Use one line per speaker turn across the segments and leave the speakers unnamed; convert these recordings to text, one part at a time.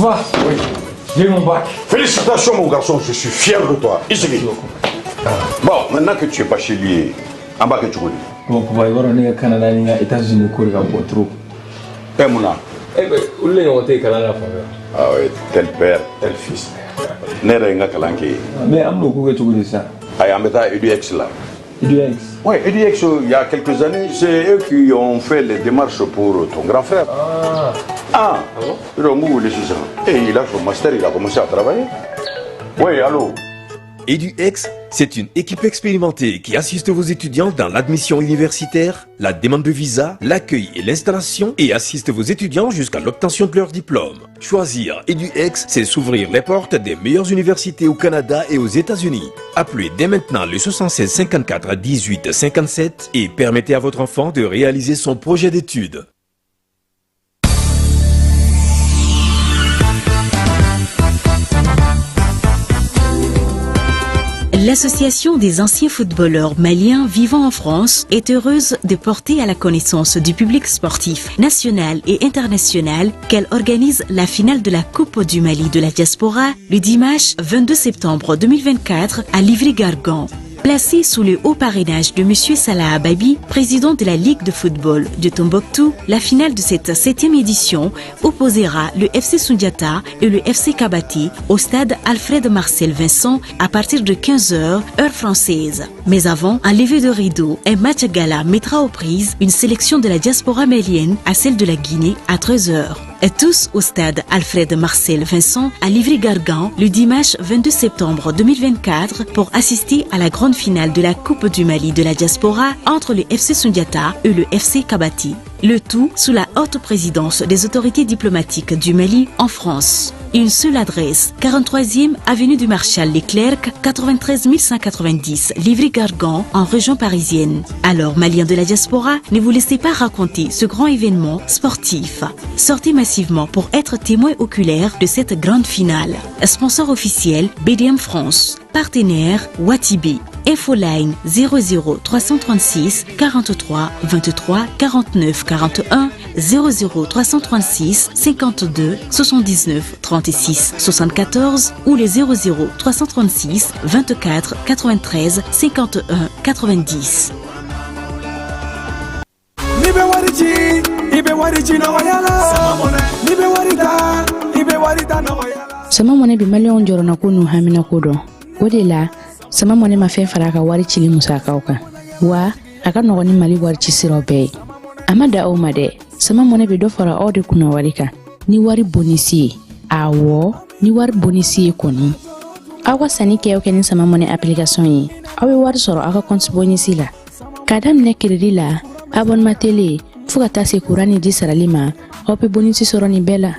Papa,
Oui.
j'ai eu mon bac.
Félicitations, mon garçon, je suis fier de toi. Ici. Bon, maintenant que tu es bachelier, en bas que tu connais.
Bon, papa, i b'a dɔn ne ka Canada ni n ka États-Unis ko de ka bon trop.
Eh, Mouna.
Eh ben, olu de ɲɔgɔn tɛ yen kalan na fan fɛ.
Ah oui, tel père, tel fils. Ne yɛrɛ ye n ka kalan kɛ yen.
Mais an bɛn'o ko kɛ cogo di sisan?
Ayi, an bɛ taa EDUX la.
EDUX.
Oui, EDUX, il y a quelques années, c'est eux qui ont fait les démarches pour ton grand frère.
Ah.
Ah,
Ah bon?
Donc, vous voulez ça. Et il a son master, il a commencé à travailler. Oui, allô?
EduX, c'est une équipe expérimentée qui assiste vos étudiants dans l'admission universitaire, la demande de visa, l'accueil et l'installation et assiste vos étudiants jusqu'à l'obtention de leur diplôme. Choisir EduX, c'est s'ouvrir les portes des meilleures universités au Canada et aux États-Unis. Appelez dès maintenant le 76 54 18 57 et permettez à votre enfant de réaliser son projet d'études.
L'Association des anciens footballeurs maliens vivant en France est heureuse de porter à la connaissance du public sportif national et international qu'elle organise la finale de la Coupe du Mali de la diaspora le dimanche 22 septembre 2024 à Livry-Gargan. Placée sous le haut parrainage de M. Salah Ababi, président de la Ligue de football de Tombouctou, la finale de cette 7e édition opposera le FC Sundiata et le FC Kabati au stade Alfred Marcel Vincent à partir de 15h, heure française. Mais avant, un lever de rideau, un match gala mettra aux prises une sélection de la diaspora malienne à celle de la Guinée à 13h. Et tous au stade Alfred Marcel Vincent à Livry-Gargan le dimanche 22 septembre 2024 pour assister à la grande finale de la Coupe du Mali de la diaspora entre le FC Sundiata et le FC Kabati. Le tout sous la haute présidence des autorités diplomatiques du Mali en France. Une seule adresse, 43e avenue du Marshal Leclerc, 93 190, Livry-Gargan, en région parisienne. Alors, Maliens de la diaspora, ne vous laissez pas raconter ce grand événement sportif. Sortez massivement pour être témoin oculaire de cette grande finale. Sponsor officiel, BDM France. Partenaire, Watibi. Infoline 00 336 43 23 49 41 00 336 52 79 36 74 ou le 00 336 24 93 51 90.
N'i bɛ wari ci, i bɛ wari ci nɔgɔya la. N'i bɛ wari ta, i bɛ wari ta nɔgɔya la.
Sama Mɔnɛ bɛ maliyɛnw jɔrɔnako n'u haminako dɔn. O de la, Sama Mɔnɛ ma fɛn fara a ka wari cili musakaw kan, wa a ka nɔgɔn ni Mali wari ci siraw bɛɛ ye. A ma da aw ma dɛ, Sama Mɔnɛ bɛ dɔ fara aw de kunna wari kan ni wari bonisi ye. Awɔ, ni wari bonisi ye kɔni, aw ka sanni kɛ o kɛ ni Sama Mɔnɛ application ye, aw bɛ wari sɔrɔ aw ka compte bonisi la, k'a daminɛ crédit la, abonnement télé, fo ka taa se kuran ni ji sarali ma. Aw bɛ bonisi sɔrɔ nin bɛɛ la.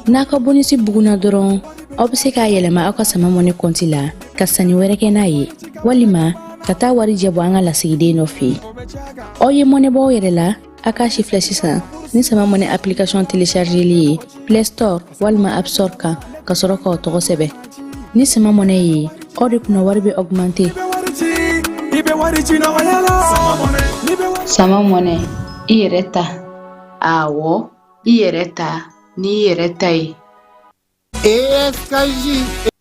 N'a ka bonisi bugunna dɔrɔn, aw bɛ se k'a yɛlɛma aw ka Sama Mɔnɛ kɔnti la ka sanni wɛrɛ kɛ n'a ye, walima ka taa wari jɛ bɔ an ka lasigiden dɔ fɛ yen. Aw ye mɔnɛ bɔ aw yɛrɛ la. A k'a si filɛ sisan ni Sama Mɔnɛ application téléchargeli ye Play Store walima App Store kan, ka sɔrɔ k'aw tɔgɔ sɛbɛn. Ni Sama Mɔnɛ ye, aw de kunna wari bɛ augmenter.
I bɛ wari ci nɔgɔya la. N'i bɛ wari
Sama Mɔnɛ, i yɛrɛ ta. Awɔ, i yɛrɛ ta n'i yɛrɛ ta ye.
ESKJ.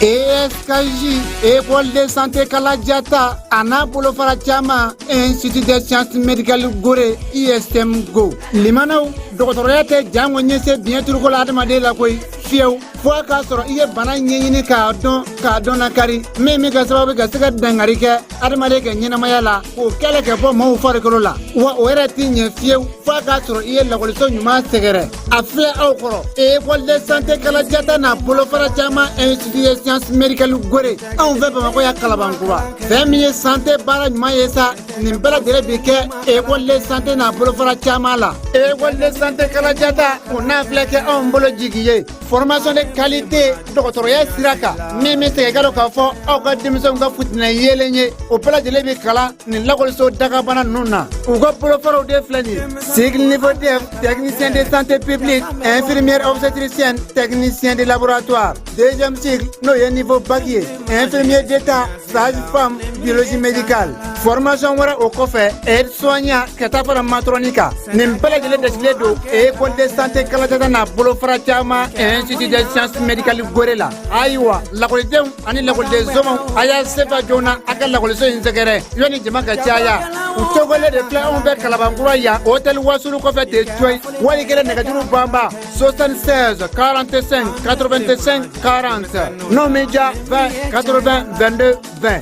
ESKJ, École de santé Kaladiata, a n'a bolofara caman, Institut des sciences médicales Gore, ISM Go. Limanaw, dɔgɔtɔrɔya tɛ jango ɲɛse biɲɛ turuko la adamaden la koyi, fiyewu, fo a k'a sɔrɔ i ye bana ɲɛɲini k'a dɔn, k'a dɔn nakari min bɛ kɛ sababu ka se ka dangari kɛ adamaden ka ɲɛnamaya la, k'o kɛlɛ kɛ bɔ maaw farikolo la. Wa o yɛrɛ ti ɲɛ fiyewu fo a k'a sɔrɔ i ye lakɔliso ɲuman sɛgɛrɛ. A filɛ aw kɔrɔ, École de santé Kaladiata n'a bolofara caman, Institut des sciences médicales Gore, anw fɛ Bamakɔ ya Kalabankura. Fɛn min ye santé baara ɲuman ye sa, nin bɛɛ lajɛlen bi kɛ École de santé n'a bolofara caman la. École de santé Kaladiata, o n'a filɛ kɛ anw bolo jigi ye, formation de qualité dɔgɔtɔrɔya sira kan min bɛ segin i ka dɔn k'a fɔ aw ka denmisɛnw ka futinɛ yeelen ye o bɛɛ lajɛlen bɛ kalan nin lakɔliso dakabana ninnu na u ka bolofaraw de filɛ nin ye cycle niveau DEF technicien de santé publique infirmière obstétricienne technicien de laboratoire deuxième cycle n'o ye niveau bac ye infirmier d'état sage femme biologie médicale formation wɛrɛ o kɔfɛ aide soignant ka taa fara matrɔni kan nin bɛɛ lajɛlen dasigilen don école de santé kalajata n'a bolofara caman institut des sciences médicales gore la ayiwa lakɔlidenw ani lakɔliden somaw a y'a sefa joona a ka lakɔliso in sɛgɛrɛ yanni jama ka caya u cogolen de filɛ anw fɛ kalabankura yan hôtel wasulu kɔfɛ ten coyi wali kelen nɛgɛjuru banba 76 45 85 40 n'o m'i diya 20 80 22 20.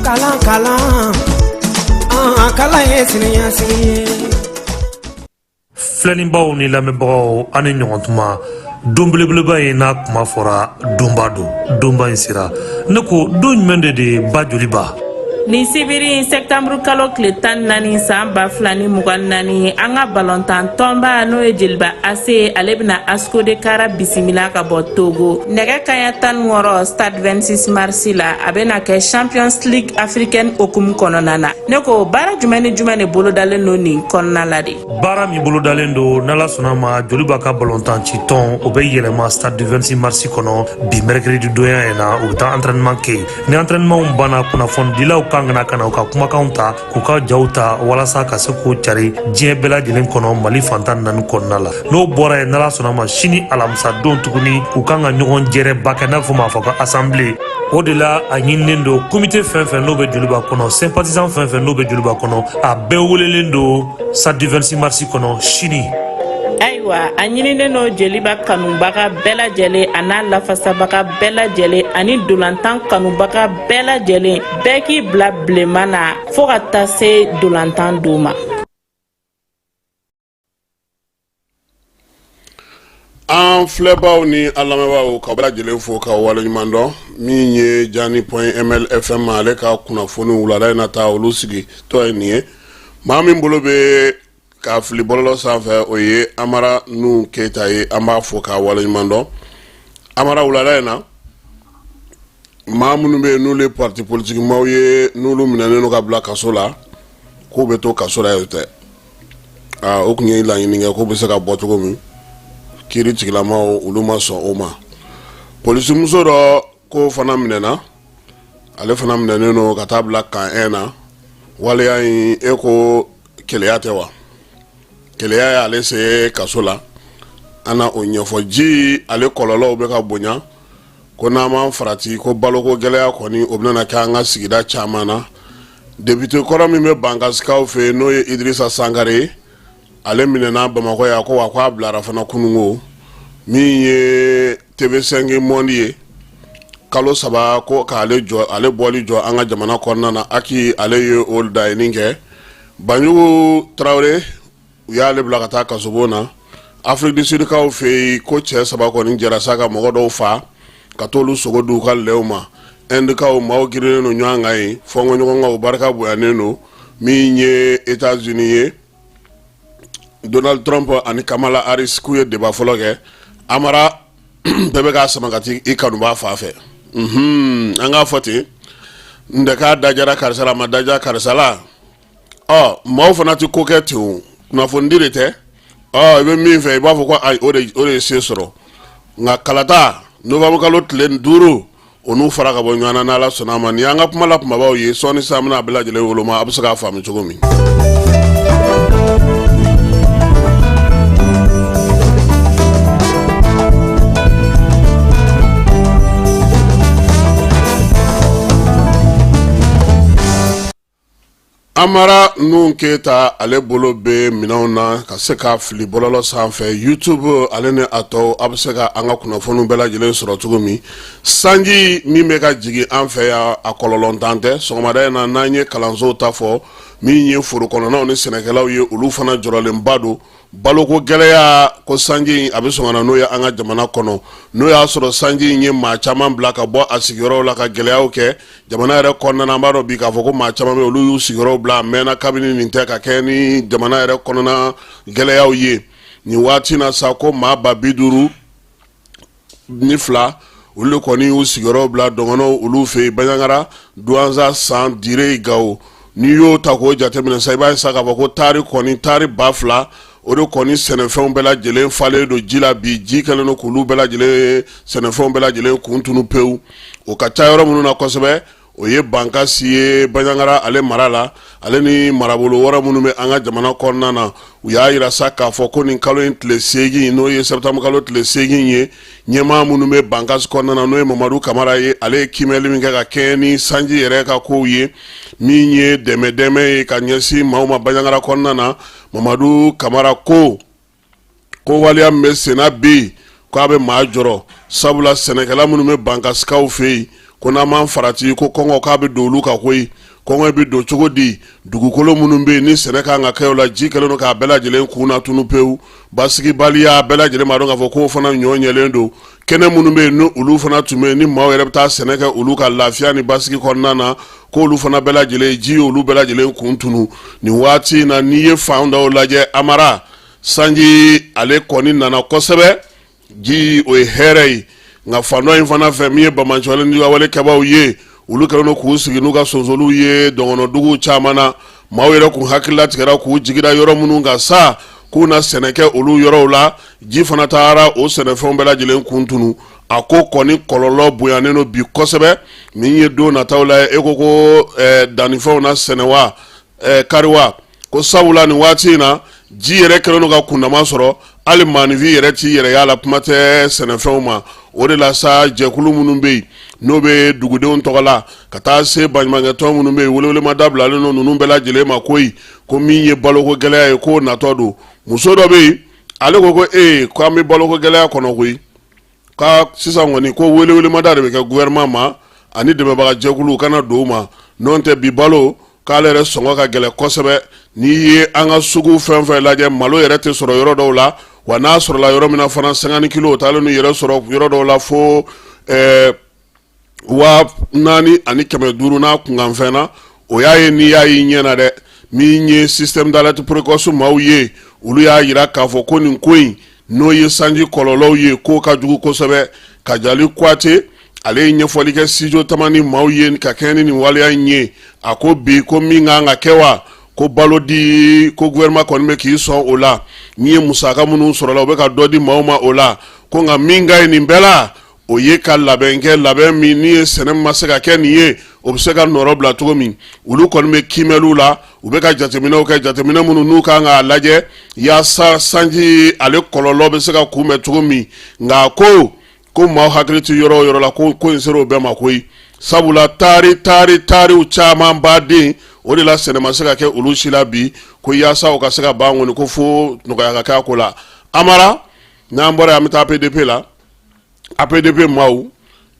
Kalan kalan an kalan ye siniɲɛsigi ye.
Filɛnibaaw ni lamɛnbagaw, an ni ɲɔgɔn tuma. Don belebeleba in n'a kuma fɔra, donba don, donba in sera. Ne ko don jumɛn de ba joliba?
Nin sibiri sɛtanburu kalo tile 14 san 2024, an ka balontan tɔnba, n'o ye Jeliba AC, ale bɛna ASCO de Kara bisimila ka bɔ Togo, nɛgɛ kaɲa 16, stade 26 mars la. A bɛna kɛ Champions League africaine hokumu kɔnɔna na. Ne ko baara jumɛn ni jumɛn de bolodalen don nin kɔnɔna la de?
Baara min bolodalen don, n'ala sɔnna ma, Joliba ka balontan ci tɔn, o bɛ yɛlɛma stade du 26 mars kɔnɔ bi mercredi donya in na. U bɛ taa entraînement kɛ yen. Ni entraînement banna, kunnafonidilaw kan ka na ka na u ka kumakanw ta, k'u ka jaw ta, walasa ka se k'o cari diɲɛ bɛɛ lajɛlen kɔnɔ, Mali fan 14 kɔnɔna la. N'o bɔra yen, n'ala sɔnna ma, sini alamisa don tuguni, u kan ka ɲɔgɔn jɛrɛba kɛ, n'a bɛ fɔ ma fɔ ko assemblée. O de la, a ɲininen don comité fɛn fɛn n'o bɛ Joliba kɔnɔ, sympathisant fɛn fɛn n'o bɛ Joliba kɔnɔ, a bɛɛ welelen don stade du 26 mars kɔnɔ sini.
Ayiwa, a ɲininen don Jeliba kanubaga bɛɛ lajɛlen, a n'a lafasabaga bɛɛ lajɛlen, ani dolantan kanubaga bɛɛ lajɛlen, bɛɛ k'i bila bilenman na fɔɔ ka taa se dolantan don ma.
An filɛbaw ni an lamɛnbaaw, ka bɛɛ lajɛlen fo ka waleɲuman dɔn. Min ye Jani point ml FM, ale ka kunnafoni wulada in na ta, olu sigi tɔ ye nin ye. Maa min bolo bɛ k'a fili bɔlɔlɔ sanfɛ, o ye Amara Nu Keyita ye. An b'a fo k'a waleɲuman dɔn. Amara, wulada in na, maa minnu bɛ yen n'olu ye parti politique maaw ye, n'olu minɛnen don ka bila kaso la, k'u bɛ to kaso la yen tɛ. Aa, o tun ye laɲini kɛ k'u bɛ se ka bɔ cogo min, kiiri tigilamaw olu ma sɔn o ma. Polisimuso dɔ k'o fana minɛna, ale fana minɛnen don ka taa bila camp 1 na. Waleya in, e ko keleya tɛ wa? Keleya y'ale se kaso la. An na o ɲɛfɔ. Ji, ale kɔlɔlɔw bɛ ka bonya, ko n'an m'an farati, ko baloko gɛlɛya kɔni, o bɛna kɛ an ka sigida caman na. Député kɔrɔ min bɛ Bankasikaw fɛ yen, n'o ye Idirisa Sankare ye, ale minɛna Bamakɔ yan, ko wa ko a bilara fana kununko. Min ye TV5 Monde ye, kalo 3 ko k'ale jɔ, ale bɔli jɔ an ka jamana kɔnɔna na. Aki ale ye o laɲini kɛ. Banjugu Tarawele, u y'ale bila ka taa kasobon na. Afrique du Sud kaw fɛ yen, ko cɛ saba kɔni jɛra sa ka mɔgɔ dɔw fa ka t'olu sogo di u ka lɛw ma. Indikaw, maaw girinnen don ɲɔgɔn kan yen, fɔnkɔɲɔgɔn kan, o barika bonyanen don. Min ye États-Unis ye, Donald Trump ani Kamala Harris k'u ye débat fɔlɔ kɛ. Amara, bɛɛ bɛ k'a sama ka i kanubaa fa fɛ. An k'a fɔ ten, n tɛ k'a dajara karisa la, a ma daja karisa la. Ɔ, maaw fana tɛ ko kɛ ten, o kunnafonidi de tɛ. Ɔ, i bɛ min fɛ, i b'a fɔ ko ayi, o de ye se sɔrɔ. Nka kalata, novembre kalo tile 5, o n'u fara ka bɔ ɲɔgɔn na, n'Ala sɔnna a ma. Nin y'an ka kuma la kumabaw ye. Sɔɔni sisan, an bɛna a bɛɛ lajɛlen woloma, a bɛ se k'a faamu cogo min. Amara Nuhu Keyita, ale bolo bɛ minɛnw na ka se ka fili bɔlɔlɔ sanfɛ, YouTube ale ni a tɔw, a bɛ se ka an ka kunnafoniw bɛɛ lajɛlen sɔrɔ cogo min. Sanji min bɛ ka jigin an fɛ yan, a kɔlɔlɔntan tɛ. Sɔgɔmada in na, n'an ye kalansow ta fɔ, min ye foro kɔnɔnaw ni sɛnɛkɛlaw ye, olu fana jɔrɔlenba don. Baloko gɛlɛya, ko sanji a bɛ sɔn ka na n'o ye an ka jamana kɔnɔ. N'o y'a sɔrɔ sanji in ye maa caman bila ka bɔ a sigiyɔrɔw la ka gɛlɛyaw kɛ jamana yɛrɛ kɔnɔna na. An b'a dɔn bi k'a fɔ ko maa caman bɛ, olu y'u sigiyɔrɔw bila a mɛnna kabini nin tɛ ka kɛ ni jamana yɛrɛ kɔnɔna gɛlɛyaw ye. Nin waati na sa, ko maa 50.000 2 olu de kɔni y'u sigiyɔrɔ bila dɔgɔnɔw olu fɛ yen Bandiagara Douentza San Dire Gawo. N'i y'o ta k'o jateminɛ sa, i b'a ye sa k'a fɔ ko taari kɔni taari 2000 o de kɔni sɛnɛfɛnw bɛɛ lajɛlen falen don ji la bi. Ji kɛlen don k'olu bɛɛ lajɛlen sɛnɛfɛnw bɛɛ lajɛlen kun tunu pewu. O ka ca yɔrɔ minnu na kosɛbɛ, o ye Bankasi ye Bandiagara ale mara la, ale ni marabolo wɛrɛ minnu bɛ an ka jamana kɔnɔna na. U y'a yira sa k'a fɔ ko nin kalo in tile 8, n'o ye septembre kalo tile 8 ye, ɲɛmaa minnu bɛ Bankasi kɔnɔna na, n'o ye Mamadu Kamara ye, ale ye kiimɛli min kɛ ka kɛɲɛ ni sanji yɛrɛ ka kow ye, min ye dɛmɛ dɛmɛ ye ka ɲɛsin maaw ma Bandiagara kɔnɔna na. Mamadu Kamara ko ko waleya min bɛ senna bi, k'a bɛ maa jɔrɔ, sabula sɛnɛkɛla minnu bɛ Bankasikaw fɛ yen, ko n'an m'an farati, ko kɔngɔ k'a bɛ don olu kan koyi. Kɔngɔ bɛ don cogo di? Dugukolo minnu bɛ yen ni sɛnɛ kan ka kɛ o la, ji kɛlen don k'a bɛɛ lajɛlen kun na tunu pewu. Basigibaliya, bɛɛ lajɛlen b'a dɔn k'a fɔ k'o fana ɲɔ ɲɛlen don. Kɛnɛ minnu bɛ yen ni olu fana tun bɛ yen, ni maaw yɛrɛ bɛ taa sɛnɛ kɛ olu ka lafiya ni basigi kɔnɔna na, k'olu fana bɛɛ lajɛlen, ji olu bɛɛ lajɛlen kun tunu nin waati in na. N'i ye fan dɔw lajɛ, Amara, sanji ale kɔni nana kosɛbɛ, ji o ye hɛrɛ ye, nka fan dɔ in fana fɛ, min ye banbaanciwale ni walekɛbaaw ye, olu kɛlen don k'u sigi n'u ka sonsoliw ye dɔgɔnɔduguw caman na. Maaw yɛrɛ kun hakilila tigɛra k'u jigi da yɔrɔ minnu kan sa k'u na sɛnɛ kɛ olu yɔrɔw la, ji fana taara o sɛnɛfɛnw bɛɛ lajɛlen kun tunu. A ko kɔni kɔlɔlɔ bonyanen don bi kosɛbɛ. Min ye don nataw la, e ko ko dannifɛnw na sɛnɛ wa kari wa, ko sabula nin waati in na, ji yɛrɛ kɛlen don ka kundama sɔrɔ, hali maaninfin yɛrɛ t'i yɛrɛ y'a la, kuma tɛ sɛnɛfɛnw ma. O de la sa, jɛkulu minnu bɛ yen n'o bɛ dugudenw tɔgɔ la, ka taa se baɲumankɛtɔn minnu bɛ yen, welewelemada dabilalen don ninnu bɛɛ lajɛlen ma koyi, ko min ye baloko gɛlɛya ye, k'o natɔ don. Muso dɔ bɛ yen, ale ko ko ee, ko an bɛ baloko gɛlɛya kɔnɔ koyi, ka sisan kɔni ko welewelemada de bɛ kɛ gouvernement ma ani dɛmɛbaga jɛkuluw ka na don u ma, n'o tɛ bi balo k'ale yɛrɛ sɔngɔ ka gɛlɛn kosɛbɛ. N'i ye an ka sugu fɛn fɛn lajɛ, malo yɛrɛ tɛ sɔrɔ yɔrɔ dɔw la, wa n'a sɔrɔla yɔrɔ min na fana, 50 kilo o taalen n'u yɛrɛ sɔrɔ yɔrɔ dɔw la fo 4500 n'a kunkanfɛn na. O y'a ye n'i y'a y'i ɲɛ na dɛ. Min ye système d'alerte précoce maaw ye, olu y'a yira k'a fɔ ko nin ko in, n'o ye sanji kɔlɔlɔw ye, k'o ka jugu kosɛbɛ. Kajali Kuyate, ale ye ɲɛfɔli kɛ studio Tamani maaw ye ka kɛɲɛ ni nin waleya in ye. A ko bi ko min kan ka kɛ wa, ko balo di, ko gouvernement kɔni bɛ k'i sɔn o la, n'i ye musaka minnu sɔrɔla, u bɛ ka dɔ di maaw ma o la, ko nka min ka ɲi nin bɛɛ la, o ye ka labɛn kɛ, labɛn min ni ye sɛnɛ ma se ka kɛ nin ye, o bɛ se ka nɔrɔ bila cogo min. Olu kɔni bɛ kiimɛliw la, u bɛ ka jateminɛw kɛ, jateminɛ minnu n'u kan k'a lajɛ yaasa sanji ale kɔlɔlɔ bɛ se ka kunbɛn cogo min. Nka ko ko maaw hakili tɛ yɔrɔ o yɔrɔ la, ko ko in sera o bɛɛ ma koyi, sabula taari taari taariw caman baden o de la, sɛnɛ ma se ka kɛ olu si la bi, ko yaasa o ka se ka ban kɔni, ko fo nɔgɔya ka kɛ a ko la. Amara, n'an bɔra yen, an bɛ taa APDP la. APDP maaw,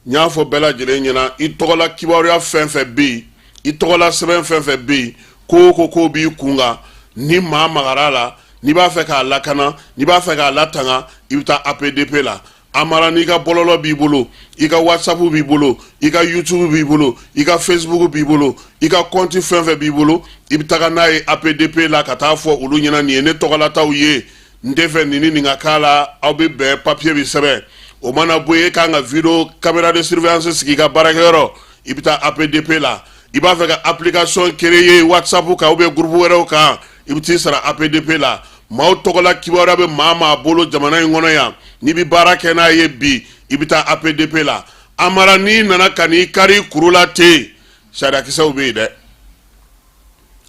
n y'a fɔ bɛɛ lajɛlen ɲɛna, i tɔgɔla kibaruya fɛn fɛn bɛ yen, i tɔgɔla sɛbɛn fɛn fɛn bɛ yen, ko o ko b'i kun kan, ni maa magara la, n'i b'a fɛ k'a lakana, n'i b'a fɛ k'a latanga, i bɛ taa APDP la. Amara, n'i ka bɔlɔlɔ b'i bolo, i ka WhatsApp b'i bolo, i ka YouTube b'i bolo, i ka Facebook b'i bolo, i ka compte fɛn fɛn b'i bolo, i bɛ taga n'a ye APDP la ka taa fɔ olu ɲɛna, nin ye ne tɔgɔlataw ye, n tɛ fɛ nin ni nin ka k'a la. Aw bɛ bɛn, papier bɛ sɛbɛn. O mana bɔ yen, e kan ka vidéo caméra de surveillance sigi i ka baarakɛyɔrɔ, i bɛ taa APDP la. I b'a fɛ ka application créer WhatsApp kan ou bien groupe wɛrɛw kan, i bɛ t'i sara APDP la. Maaw tɔgɔla kibaruya bɛ maa maa bolo jamana in kɔnɔ yan, n'i bɛ baara kɛ n'a ye bi, i bɛ taa APDP la. Amara, n'i nana ka n'i kari kuru la ten, sariyakisɛw bɛ yen dɛ.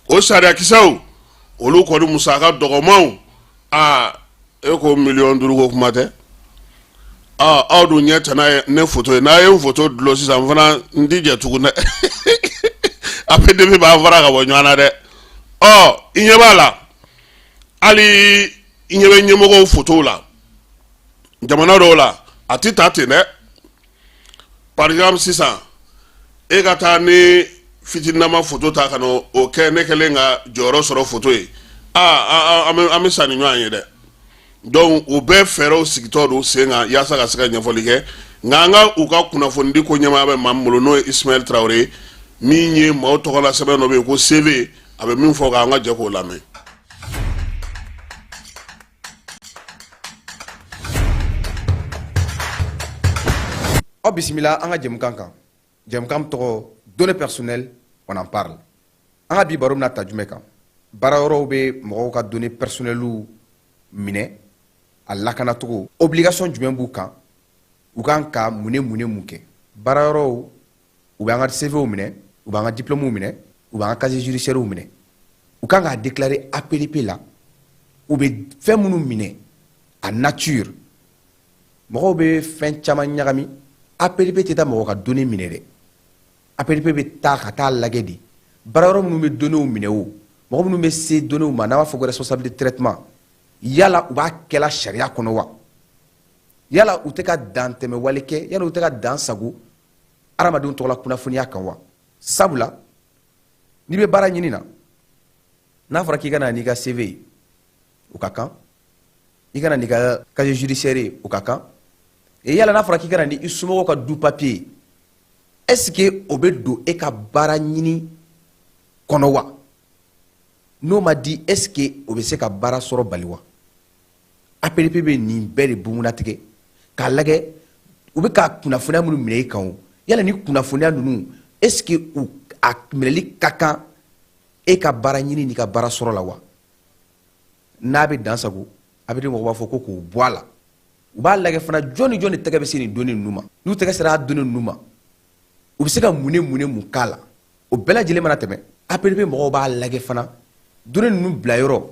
O sariyakisɛw olu kɔni musaka dɔgɔmanw, aa, e ko 5 miliyɔn ko kuma tɛ. Aa, aw dun ɲɛ tɛ n'a ye ne foto ye, n'a ye n foto dulon sisan, n fana n ti jɛ tugun dɛ. APDP b'an fara ka bɔ ɲɔgɔn na dɛ. Ɔ, i ɲɛ b'a la, hali i ɲɛ bɛ ɲɛmɔgɔw fotow la jamana dɔw la, a ti ta ten dɛ. Par exemple sisan, e ka taa ni fitininama foto ta ka na o kɛ ne kɛlen ka jɔyɔrɔ sɔrɔ foto ye, aa, an bɛ sa ni ɲɔgɔn ye dɛ. Donc u bɛɛ fɛɛrɛw sigitɔ don sen kan yaasa ka se ka ɲɛfɔli kɛ. Nka an ka u ka kunnafonidi ko ɲɛmaaya bɛ maa min bolo, n'o ye Ismaël Traoré ye, min ye maaw tɔgɔla sɛbɛn dɔ bɛ yen ko CV, a bɛ min fɔ, k'an ka jɛ k'o lamɛn.
Aw bisimila an ka jɛmukan kan, jɛmukan tɔgɔ "Données personnelles, on en parle". An ka bi baro bɛna ta jumɛn kan? Baara yɔrɔw bɛ mɔgɔw ka données personnelles minɛ, a lakanacogo, obligation jumɛn b'u kan, u kan ka mun ni mun ni mun kɛ? Baara yɔrɔw, u bɛ an ka CVw minɛ, u b'an ka diplômes minɛ, u b'an ka casier judiciaire minɛ. U kan k'a déclarer APDP la, u bɛ fɛn minnu minɛ, a nature. Mɔgɔw bɛ fɛn caman ɲagami. APDP tɛ taa mɔgɔ ka données minɛ dɛ. APDP bɛ taa ka taa lajɛ de, baara yɔrɔ minnu bɛ données minɛ, o mɔgɔ minnu bɛ se données ma, n'an b'a fɔ ko responsable de traitement, yala u b'a kɛla sariya kɔnɔ wa? Yala u tɛ ka dan tɛmɛ wale kɛ? Yala u tɛ ka dan sago hadamadenw tɔgɔla kunnafoniya kan wa? Sabula n'i bɛ baara ɲini na, n'a fɔra k'i ka na n'i ka CV ye, o ka kan. I ka na n'i ka casier judiciaire ye, o ka kan. E yala n'a fɔra k'i ka na ni i somɔgɔw ka du papier ye, est ce que o bɛ don e ka baara ɲini kɔnɔ wa? N'o ma di, est ce que o bɛ se ka baara sɔrɔ bali wa? APDP bɛ nin bɛɛ de bugunnatigɛ k'a lajɛ, u bɛ ka kunnafoniya minnu minɛ i kan, o yala ni kunnafoniya ninnu, est ce que u a minɛli ka kan e ka baara ɲini n'i ka baara sɔrɔ la wa? N'a bɛ dan sago, APDP mɔgɔw b'a fɔ ko k'o bɔ a la. U b'a lajɛ fana, jɔn ni jɔn de tɛgɛ bɛ se nin données ninnu ma. N'u tɛgɛ sera a données ninnu ma, u bɛ se ka mun ni mun ni mun k'a la? O bɛɛ lajɛlen mana tɛmɛ, APDP mɔgɔw b'a lajɛ fana, données ninnu bila yɔrɔ,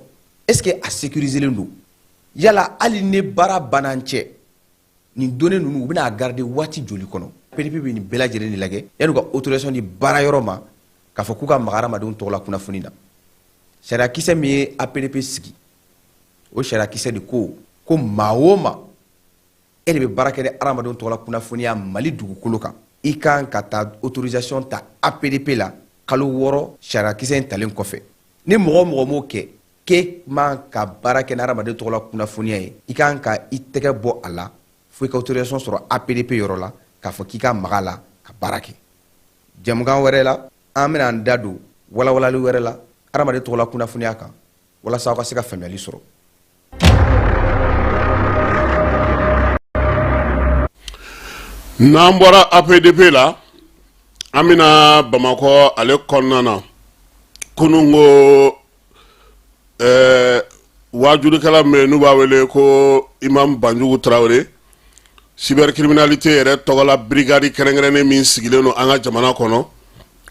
est ce que a sécurisé don? Yala hali ni baara banna an cɛ, nin données ninnu, u bɛna a garder waati joli kɔnɔ? APDP bɛ nin bɛɛ lajɛlen de lajɛ yanni u ka autorisation di baara yɔrɔ ma k'a fɔ k'u ka maga hadamadenw tɔgɔla kunnafoni na. Sariyakisɛ min ye APDP sigi, o sariyakisɛ de ko ko maa o maa, e de bɛ baara kɛ ni hadamadenw tɔgɔla kunnafoniya Mali dugukolo kan, i kan ka taa autorisation ta APDP la kalo 6 sariyakisɛ in talen kɔfɛ. Ni mɔgɔ o mɔgɔ m'o kɛ, k'e man ka baara kɛ ni hadamaden tɔgɔla kunnafoniya ye, i kan ka i tɛgɛ bɔ a la fo i ka autorisation sɔrɔ APDP yɔrɔ la k'a fɔ k'i ka maga a la ka baara kɛ. Jɛmukan wɛrɛ la, an bɛna an da don walawalali wɛrɛ la hadamaden tɔgɔla kunnafoniya kan, walasa aw ka se ka faamuyali sɔrɔ.
N'an bɔra APDP la, an bɛna Bamakɔ ale kɔnɔna na. Kunun ko wajulikɛla min n'u b'a wele ko Imam Banjugu Tarawele, cybercriminalité yɛrɛ tɔgɔla brigade kɛrɛnkɛrɛnnen min sigilen don an ka jamana kɔnɔ,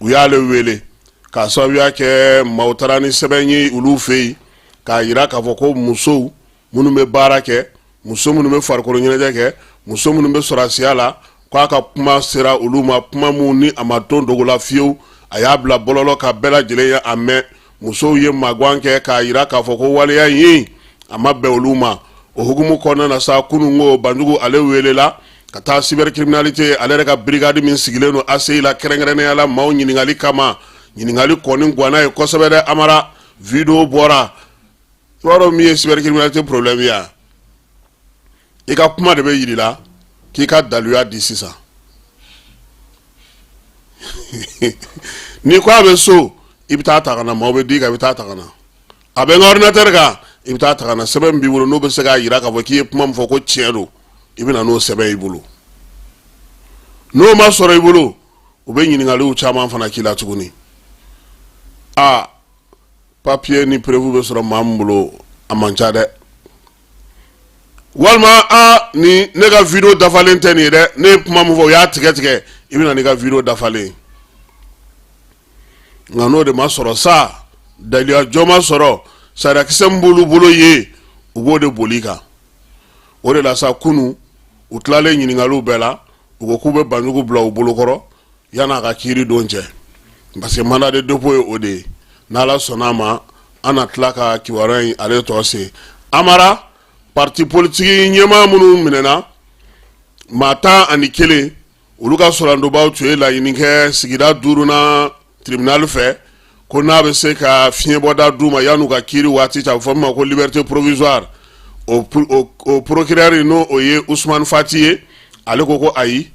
u y'ale wele k'a sababuya kɛ maaw taara ni sɛbɛn ye olu fɛ yen k'a jira k'a fɔ ko musow minnu bɛ baara kɛ, muso minnu bɛ farikolo ɲɛnajɛ kɛ, muso minnu bɛ sɔrɔdasiya la, k'a ka kuma sera olu ma, kuma min ni a ma to dogo la fiyewu, a y'a bila bɔlɔlɔ kan, bɛɛ lajɛlen ye a mɛn. Musow ye magwan kɛ k'a jira k'a fɔ ko waleya in, a ma bɛn olu ma. O hukumu kɔnɔna na sa, kunun ko Banjugu ale welela ka taa cybercriminalité ale yɛrɛ ka brigade min sigilen don ACI la kɛrɛnkɛrɛnnenya la, maaw ɲininkali kama. Ɲininkali kɔni ganna ye kosɛbɛ dɛ. Amara, vidéo bɔra. I b'a dɔn min ye cybercriminalité problème ye, i ka kuma de bɛ yir'i la k'i ka daluya di sisan. N'i ko a bɛ so, i bɛ taa ta ka na, maaw bɛ d'i kan, i bɛ taa ta ka na. A bɛ n ka ordinateur kan, i bɛ taa ta ka na. Sɛbɛn min b'i bolo, n'o bɛ se k'a jira k'a fɔ k'i ye kuma min fɔ ko tiɲɛ don, i bɛ na n'o sɛbɛn i bolo. N'o ma sɔrɔ i bolo, u bɛ ɲininkaliw caman fana k'i la tuguni. Aa, papier ni preuve bɛ sɔrɔ maa min bolo, a man ca dɛ. Walima a ni ne ka vidéo dafalen tɛ nin ye dɛ, ne ye kuma min fɔ, o y'a tigɛ tigɛ, i bɛ na n'i ka vidéo dafalen. Nka n'o de ma sɔrɔ sa, daliluya jɔ ma sɔrɔ, sariyakisɛ min b'olu bolo ye, u b'o de boli kan. O de la sa, kunun u tilalen ɲininkaliw bɛɛ la, u ko k'u bɛ Banjugu bila u bolokɔrɔ yan'a ka kiiri don cɛ, parce que mandat de dépôt ye o de ye. N'Ala sɔnna a ma, an na tila ka kibaruya in ale tɔ se. Amara, parti politique ɲɛmaa minnu minɛna, maa 11, olu ka sɔrɔdonbaw tun ye laɲini kɛ sigida duurunan tribunal fɛ ko n'a bɛ se ka fiɲɛbɔda d'u ma yan'u ka kiiri waati cɛ, a bɛ fɔ min ma ko liberté provisoire. O procureur, n'o o ye Usumani Fati ye, ale ko ko ayi,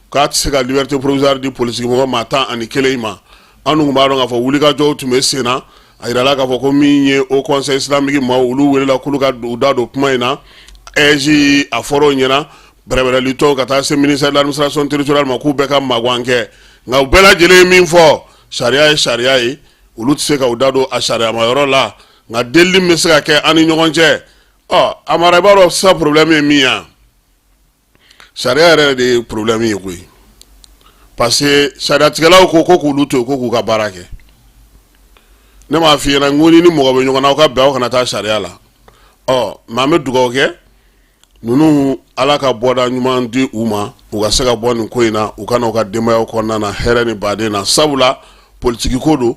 k'a tɛ se ka liberté provisoire di politique mɔgɔ maa 11 in ma. An dun b'a dɔn k'a fɔ wulikajɔw tun bɛ sen na. A jirala k'a fɔ ko min ye Haut Conseil islamique maaw, olu welela k'olu ka u da don kuma in na. AIGE, a fɔra o ɲɛna. bɛrɛbɛrɛlitɔn ka taa se ministère de l'administration territoriale ma, k'u bɛɛ ka magan kɛ. Nka u bɛɛ lajɛlen ye min fɔ, sariya ye sariya ye, olu tɛ se ka u da don a sariyama yɔrɔ la. Nka delili min bɛ se ka kɛ an ni ɲɔgɔn cɛ, ɔ Amara, i b'a dɔn sisan problème ye min ye, sariya yɛrɛ de ye problème ye koyi, parce que sariyatigɛlaw ko ko k'olu to yen, ko k'u ka baara kɛ. Ne m'a f'i ɲɛna n ko ni mɔgɔ bɛ ɲɔgɔn na, aw ka bɛn, aw kana taa sariya la. Ɔ mais an bɛ dugawu kɛ ninnu, Ala ka bɔda ɲuman di u ma, u ka se ka bɔ nin ko in na, u ka na u ka denbayaw kɔnɔna na hɛrɛ ni baden na. Sabula politiki ko don,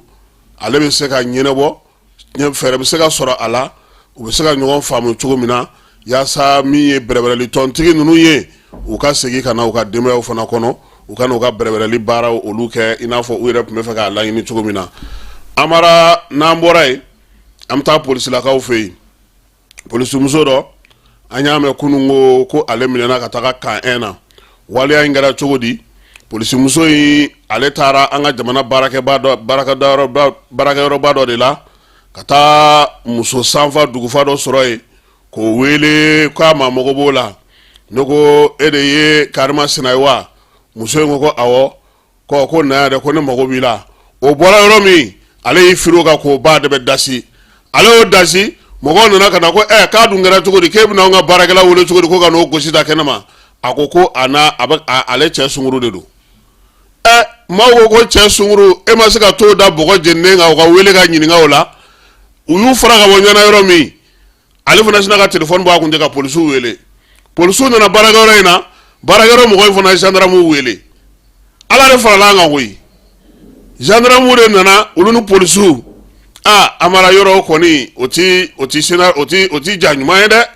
ale bɛ se ka ɲɛnabɔ, fɛɛrɛ bɛ se ka sɔrɔ a la, u bɛ se ka ɲɔgɔn faamu cogo min na, yaasa min ye bɛrɛbɛrɛli tɔntigi ninnu ye, u ka segin ka na u ka denbayaw fana kɔnɔ, u ka na u ka bɛrɛbɛrɛli baaraw olu kɛ i n'a fɔ u yɛrɛ tun bɛ fɛ k'a laɲini cogo min na. Amara, n'an bɔra yen, an bɛ taa polisilakaw fɛ yen. Polisimuso dɔ, an y'a mɛn kunun ko ko ale minɛna ka taga camp 1 na. Waleya in kɛra cogo di? Polisimuso in, ale taara an ka jamana baarakɛba dɔ baarakɛyɔrɔba dɔ de la ka taa muso sanfa dugufa dɔ sɔrɔ yen, k'o wele k'a ma mago b'o la. Ne ko e de ye karimasina ye wa? Muso in ko ko awɔ. Ko ko na yɛrɛ, ko ne mago b'i la. O bɔra yɔrɔ min, ale y'i firi o kan k'o ba de bɛ dasi. Ale y'o dasi, mɔgɔw nana ka na ko ɛ k'a dun kɛra cogo di, k'e bɛna anw ka baarakɛla wele cogo di ko ka n'o gosi da kɛnɛ ma? A ko ko a n'a a bɛ ale cɛ sunkuru de don. Ɛ maaw ko ko cɛ sunkuru, e ma se ka t'o da bɔgɔ jeninen kan, u ka wele ka ɲininka o la. U y'u fara ka bɔ ɲɔgɔn na yɔrɔ min, ale fana sinna ka telefɔni bɔ a kun ten ka polisiw wele. Polisiw nana baarakɛyɔrɔ in na, baarakɛyɔrɔ mɔgɔ in fana ye gendarmew wele. Ala de farala an kan koyi, gendarmew de nana, olu ni polisiw. Aa Amara, yɔrɔ kɔni o ti o ti sena o ti o ti ja ɲuman ye dɛ.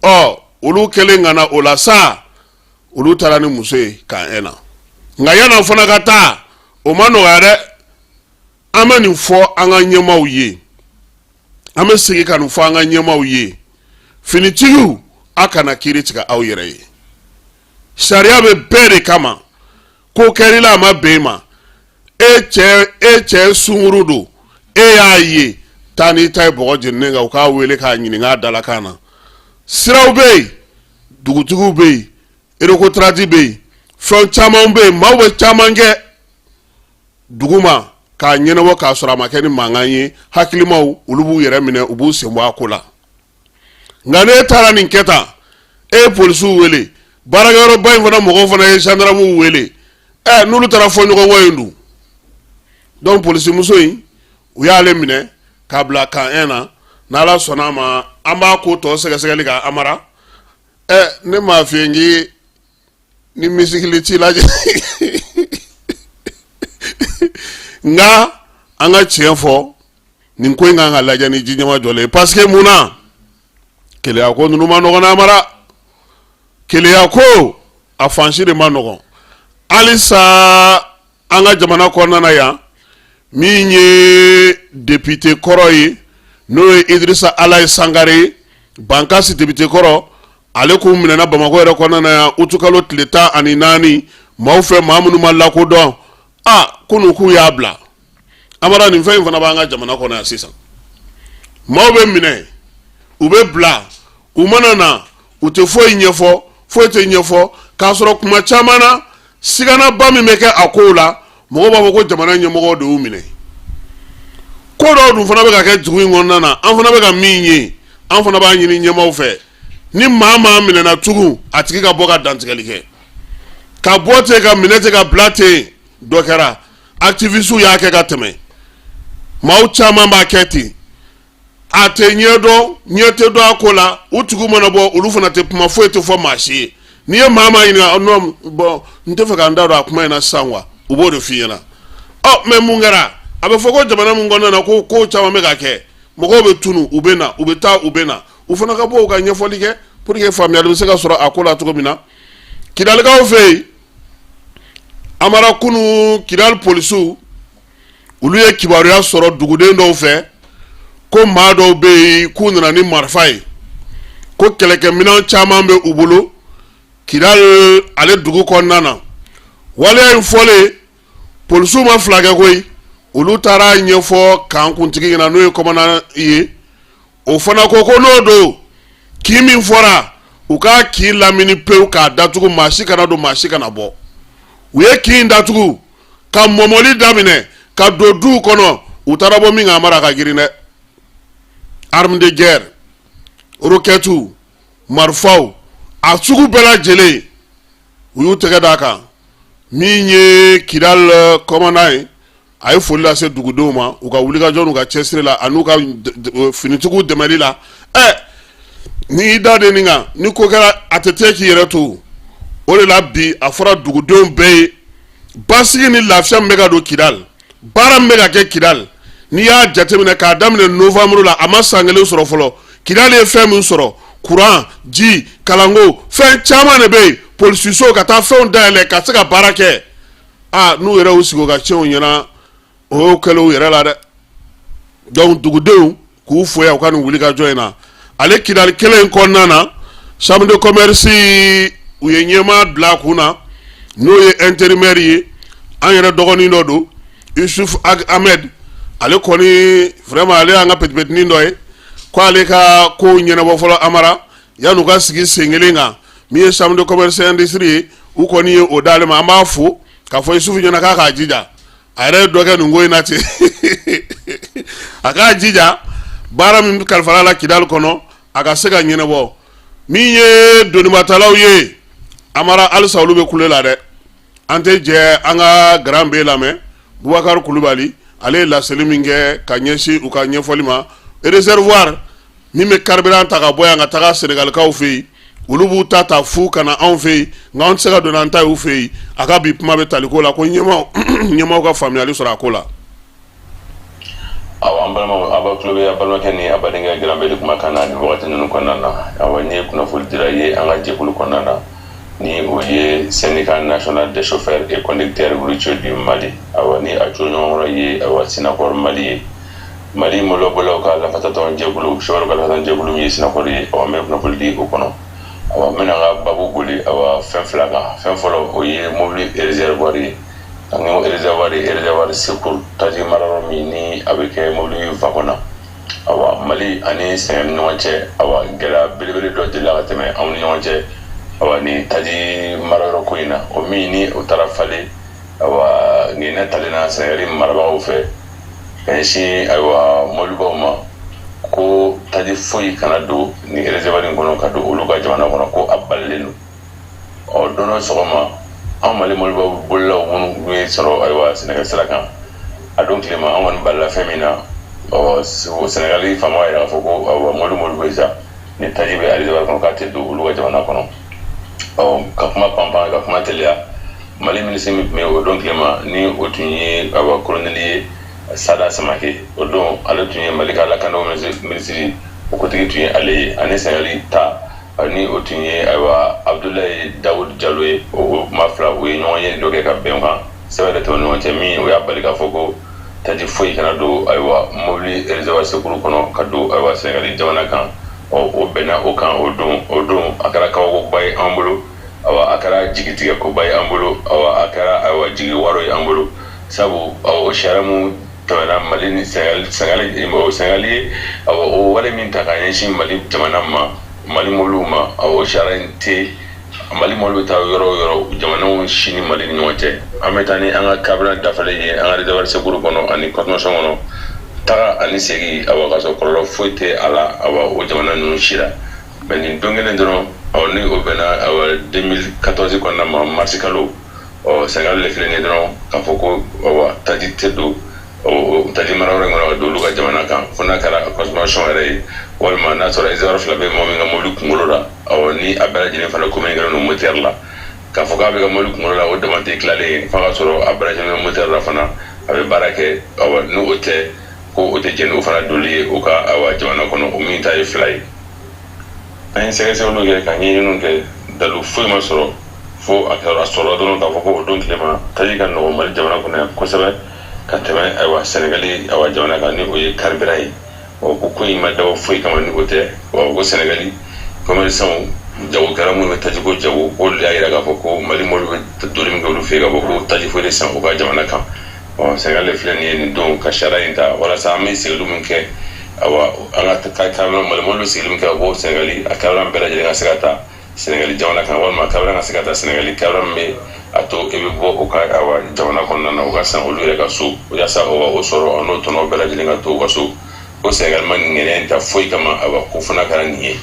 Ɔ olu kɛlen ka na o la sa, olu taara ni muso ye camp 1 na. Nka yan'an fana ka taa, o ma nɔgɔya dɛ. An bɛ nin fɔ an ka ɲɛmaaw ye, an bɛ segin ka nin fɔ an ka ɲɛmaaw ye: finitigiw, a kana kiiri tigɛ aw yɛrɛ ye. Sariya bɛ bɛɛ de kama. Ko kɛr'i la, a ma bɛn i ma, e cɛ e cɛ sunkuru don, e y'a ye, taa n'i ta ye bɔgɔ jeninen kan, u k'a wele k'a ɲininka a dalakan na. Siraw bɛ yen, dugutigiw bɛ yen, Recotrade bɛ yen, fɛn caman bɛ yen, maaw bɛ caman kɛ dugu ma k'a ɲɛnabɔ k'a sɔrɔ a ma kɛ ni mankan ye. Hakilimaw, olu b'u yɛrɛ minɛ, u b'u sen bɔ a ko la. Nka n'e taara nin kɛ tan, e ye polisiw wele, baarakɛyɔrɔba in fana mɔgɔw fana ye gendarmew wele, ɛ n'olu taara fɔ ɲɔgɔn kɔ yen dun? Donc polisimuso in, u y'ale minɛ k'a bila camp 1 na. N'Ala sɔnna a ma, an b'a ko tɔ sɛgɛsɛgɛli kan. Amara, ɛ ne m'a f'i ye n k'i ni misikili t'i lajɛ, nka an ka tiɲɛ fɔ, nin ko in kan ka lajɛ ni ji ɲɛma jɔlen ye, parce que mun na keleya ko ninnu ma nɔgɔn. Amara, keleya ko a fan si de ma nɔgɔn halisa an ka jamana kɔnɔna na yan. Min ye depite kɔrɔ ye, n'o ye Idirisa Alayi Sangare ye, Bankasi depite kɔrɔ, ale kun minɛna Bamakɔ yɛrɛ kɔnɔna na yan utukalo tile 14 maaw fɛ, maa minnu ma lakodɔn. A kunun k'u y'a bila. Amara, nin fɛn in fana b'an ka jamana kɔnɔ yan sisan. Maaw bɛ minɛ, u bɛ bila, u mana na, u tɛ foyi ɲɛfɔ, foyi tɛ ɲɛfɔ, k'a sɔrɔ kuma caman na siganaba min bɛ kɛ a kow la, mɔgɔw b'a fɔ ko jamana ɲɛmɔgɔw de y'u minɛ. Ko dɔw dun fana bɛ ka kɛ dugu in kɔnɔna na, an fana bɛ ka min ye, an fana b'a ɲini ɲɛmaaw fɛ, ni maa maa minɛna tugun, a tigi ka bɔ ka dantigɛli kɛ, ka bɔ ten, ka minɛ ten, ka bila ten. Dɔ kɛra, activistes y'a kɛ ka tɛmɛ, maaw caman b'a kɛ ten, a tɛ ɲɛ dɔn, ɲɛ tɛ dɔn a ko la. U tigiw mana bɔ, olu fana tɛ kuma, foyi tɛ fɔ maa si ye. N'i ye maa maa ɲininka, non, bon, n tɛ fɛ ka n da don a kuma in na sisan quoi, u b'o de f'i ɲɛna. Ɔ mais mun kɛra? A bɛ fɔ ko jamana min kɔnɔna na ko ko caman bɛ ka kɛ, mɔgɔw bɛ tunu, u bɛ na, u bɛ taa, u bɛ na, u fana ka bɔ u ka ɲɛfɔli kɛ pour que faamuyali bɛ se ka sɔrɔ a ko la cogo min na. Kidalikaw fɛ yen, Amara, kunun Kidali polisiw, olu ye kibaruya sɔrɔ duguden dɔw fɛ ko maa dɔw bɛ yen k'u nana ni marifa ye, ko kɛlɛkɛminɛn caman bɛ u bolo Kidali ale dugu kɔnɔna na. Waleya in fɔlen, polisiw ma fila kɛ koyi, olu taara ɲɛfɔ camp kuntigi ɲɛna, n'o ye commandant ye. O fana ko ko n'o don, kin min fɔra, U ka kin lamini pewu k'a datugu, maa si kana don, maa si kana bɔ. U ye kin datugu ka mɔmɔli daminɛ ka don duw kɔnɔ. U taara bɔ min kan, Amara, ka girin dɛ. Arme de guerre, roquette, marifaw, a sugu bɛɛ lajɛlen, u y'u tɛgɛ d'a kan. Min ye Kidal commandant ye, a ye foli lase dugudenw ma u ka wulikajɔ n'u ka cɛsiri la an'u ka finitigiw dɛmɛli la. Ɛ, n'i y'i da de nin kan, ni ko kɛra, a tɛ te k'i yɛrɛ to. O de la bi, a fɔra dugudenw bɛɛ ye, basigi ni lafiya min bɛ ka don Kidal, baara min bɛ ka kɛ Kidal, n'i y'a jateminɛ k'a daminɛ novembre la, a ma san kelen sɔrɔ fɔlɔ, Kidal ye fɛn min sɔrɔ, kuran, ji, kalanko, fɛn caman de bɛ yen, polisiso, ka taa fɛnw dayɛlɛ ka se ka baara kɛ. Aa, n'u yɛrɛ y'u sigi u ka tiɲɛw ɲɛna, o y'o kɛlen u yɛrɛ la dɛ. Donc dugudenw k'u fo yan u ka nin wulikajɔ in na. Ale Kidali kelen in kɔnɔna na, chambre de commerce, u ye ɲɛmaa bila a kun na, n'o ye intérimaire ye, an yɛrɛ dɔgɔnin dɔ don, Yusuf Ahmed. Ale kɔni, vraiment, ale y'an ka petit-petinin dɔ ye, ko ale ka kow ɲɛnabɔ fɔlɔ, Amara, yan'u ka sigi sen kelen kan. Min ye chambre de commerce industrie ye, u kɔni ye o d'ale ma. An b'a fo k'a fɔ Yusufu ɲɛna k'a k'a jija, a yɛrɛ ye dɔ kɛ nin ko in na ten, a k'a jija, baara min kalifara la Kidali kɔnɔ, a ka se ka ɲɛnabɔ. Min ye donibatalaw ye, Amara, halisa olu bɛ kule la dɛ. An tɛ jɛ an ka Grand B lamɛn. Bubakari Kulubali, ale ye laseli min kɛ ka ɲɛsin u ka ɲɛfɔli ma, réservoir min bɛ carburant ta ka bɔ yan ka taga Senegalikaw fɛ yen, olu b'u ta ta fu ka na anw fɛ yen, nka anw tɛ se ka don n'an ta ye u fɛ yen. A ka bi kuma bɛ taliko la, ko ɲɛmaaw ka faamuyali sɔrɔ a ko la.
Awa, an balimaw, aw b'a tulo bɛ a balimakɛ ni a badenkɛ Grand B de kumakan na nin wagati ninnu kɔnɔna na. Awa, ni ye kunnafoni dira ye an ka jɛkulu kɔnɔna na, ni o ye Syndicat national des chauffeurs et conducteurs routiers du Mali, awa, ni a cogo ɲɔgɔn ye, awa, Synacor Mali ye, Mali mɔbilibolilaw ka lafasatɔn jɛkulu, chauffeur ka lafasatɔn jɛkulu min ye Synacor ye. Awa, n bɛ kunnafoni di o kɔnɔ. Awa, n bɛna n ka babu boli, awa, fɛn fila kan. Fɛn fɔlɔ, o ye mobili réservoir ye. An ko réservoir ye réservoir secours, taji marayɔrɔ min ni a bɛ kɛ mobili wagon na. Awa, Mali ani Sɛnɛgali ni ɲɔgɔn cɛ, awa, gɛlɛya belebele dɔ delila ka tɛmɛ anw ni ɲɔgɔn cɛ, awa, ni taji marayɔrɔ ko in na, o min ni o taara falen, awa, ŋɛnɛ talen na Sɛnɛgali marabagaw fɛ ka ɲɛsin, ayiwa, mɔbilibaw ma, ko taji foyi kana don ni réservoir in kɔnɔ ka don olu ka jamana kɔnɔ, ko a balilen don. Ɔ, don dɔ sɔgɔma, an Mali mɔbilibaw bolilaw minnu ye sɔrɔ, ayiwa, Sɛnɛgali sira kan, a don tilema, an kɔni balila fɛn min na, ɔ, Sɛnɛgali faamaw y'a yira k'a fɔ ko, ayiwa, mɔbili mɔbili bɛ sa ni taji bɛ réservoir kɔnɔ, k'a tɛ don olu ka jamana kɔnɔ. Ɔ, ka kuma panpan, ka kuma teliya, Mali minisiri min tun bɛ o don tilema, ni o tun ye, ayiwa, kolonɛli ye Sada Samake, o don ale tun ye Mali ka lakanaw minisiri, o kotigi tun ye ale ye, ani Sɛnɛgali ta ni o tun ye, ayiwa, Abudulayi Dawud Jalo ye. O maa fila, u ye ɲɔgɔn ye dɔ kɛ ka bɛn kan sɛbɛn dɔ tɛmɛ ɲɔgɔn cɛ, min o y'a bali k'a fɔ ko taji foyi kana don, ayiwa, mobili réservoir secours kɔnɔ ka don, ayiwa, Sɛnɛgali jamana kan. Ɔ, o bɛnna o kan o don. O don, a kɛra kabakoba ye an bolo, awa, a kɛra jigitigɛkoba ye an bolo, awa, a kɛra, ayiwa, jigi waro ye an bolo, sabu o sariya mun tɛmɛna Mali ni Sɛnɛgali, Sɛnɛgali ye, awa, o wale min ta ka ɲɛsin Mali jamana ma, Mali mɔbiliw ma, awa, o sariya in tɛ. Mali mɔbili bɛ taa yɔrɔ o yɔrɔ, jamanaw si ni Mali ni ɲɔgɔn cɛ, an bɛ taa ni an ka carburant dafalen ye an ka réservoir secours kɔnɔ ani consommation kɔnɔ, taga ani segin, awa, ka sɔrɔ kɔlɔlɔ foyi tɛ a la, awa, o jamana ninnu si la. Mais nin don kelen dɔrɔn, ɔ, ni o bɛnna, awa, 2014 kɔnɔna ma, marisi kalo, ɔ, Sɛnɛgali le filɛ nin ye dɔrɔn k'a fɔ ko, awa, taji tɛ don o taji mara yɔrɔ in kɔnɔ ka don olu ka jamana kan, fo n'a kɛra consommation yɛrɛ ye, walima n'a sɔrɔ réservoir fila bɛ mɔgɔ min ka mobili kunkolo la, awɔ, ni a bɛɛ lajɛlen fana communiqué don moteur la. K'a fɔ k'a bɛ ka mobili kunkolo la, o dama tɛ tilalen ye, f'a ka sɔrɔ a bɛɛ lajɛlen bɛ moteur la fana, a bɛ baara kɛ. Awa, n'o tɛ, ko o tɛ jɛn n'o fana doli ye o ka, awa, jamana kɔnɔ, o min ta ye fila ye. An ye sɛgɛsɛgɛliw kɛ ka ɲɛɲiniw kɛ, dalu foyi ma sɔrɔ, fo a kɛra a sɔrɔla dɔrɔn k'a fɔ ko o don tile ma, taji ka nɔgɔn Mali jamana kɔnɔ yan kosɛbɛ ka tɛmɛ, ayiwa, Sɛnɛgali, ayiwa, jamana kan, ni o ye carburant ye. Ɔ, ko in ma dabɔ foyi kama ni o tɛ. Ɔ, ko Sɛnɛgali commerçant, jagokɛla minnu bɛ tajiko jago, k'olu y'a yira k'a fɔ ko Mali mɔbili bɛ doli min kɛ olu fɛ yen, k'a fɔ ko taji foyi tɛ san u ka jamana kan. Ɔ, Sɛnɛgali filɛ nin ye nin don ka sariya in ta walasa an bɛ sigili min kɛ, awa, an ka carburant, Mali mɔbili bɛ sigili min kɛ ka bɔ Sɛnɛgali, a carburant bɛɛ lajɛlen ka se ka ta. Sɛnɛgali jamana kan, walima carburant ka se ka taa Sɛnɛgali, carburant min bɛ a to e bɛ bɔ u ka awa jamana kɔnɔna na, u ka san olu yɛrɛ ka so, yaasa o ka o sɔrɔ, n'o tɔnɔ bɛɛ lajɛlen ka to u ka so. Ko Sɛnɛgali ma nin ŋaniya in ta foyi kama, awa ko fana kɛra nin ye.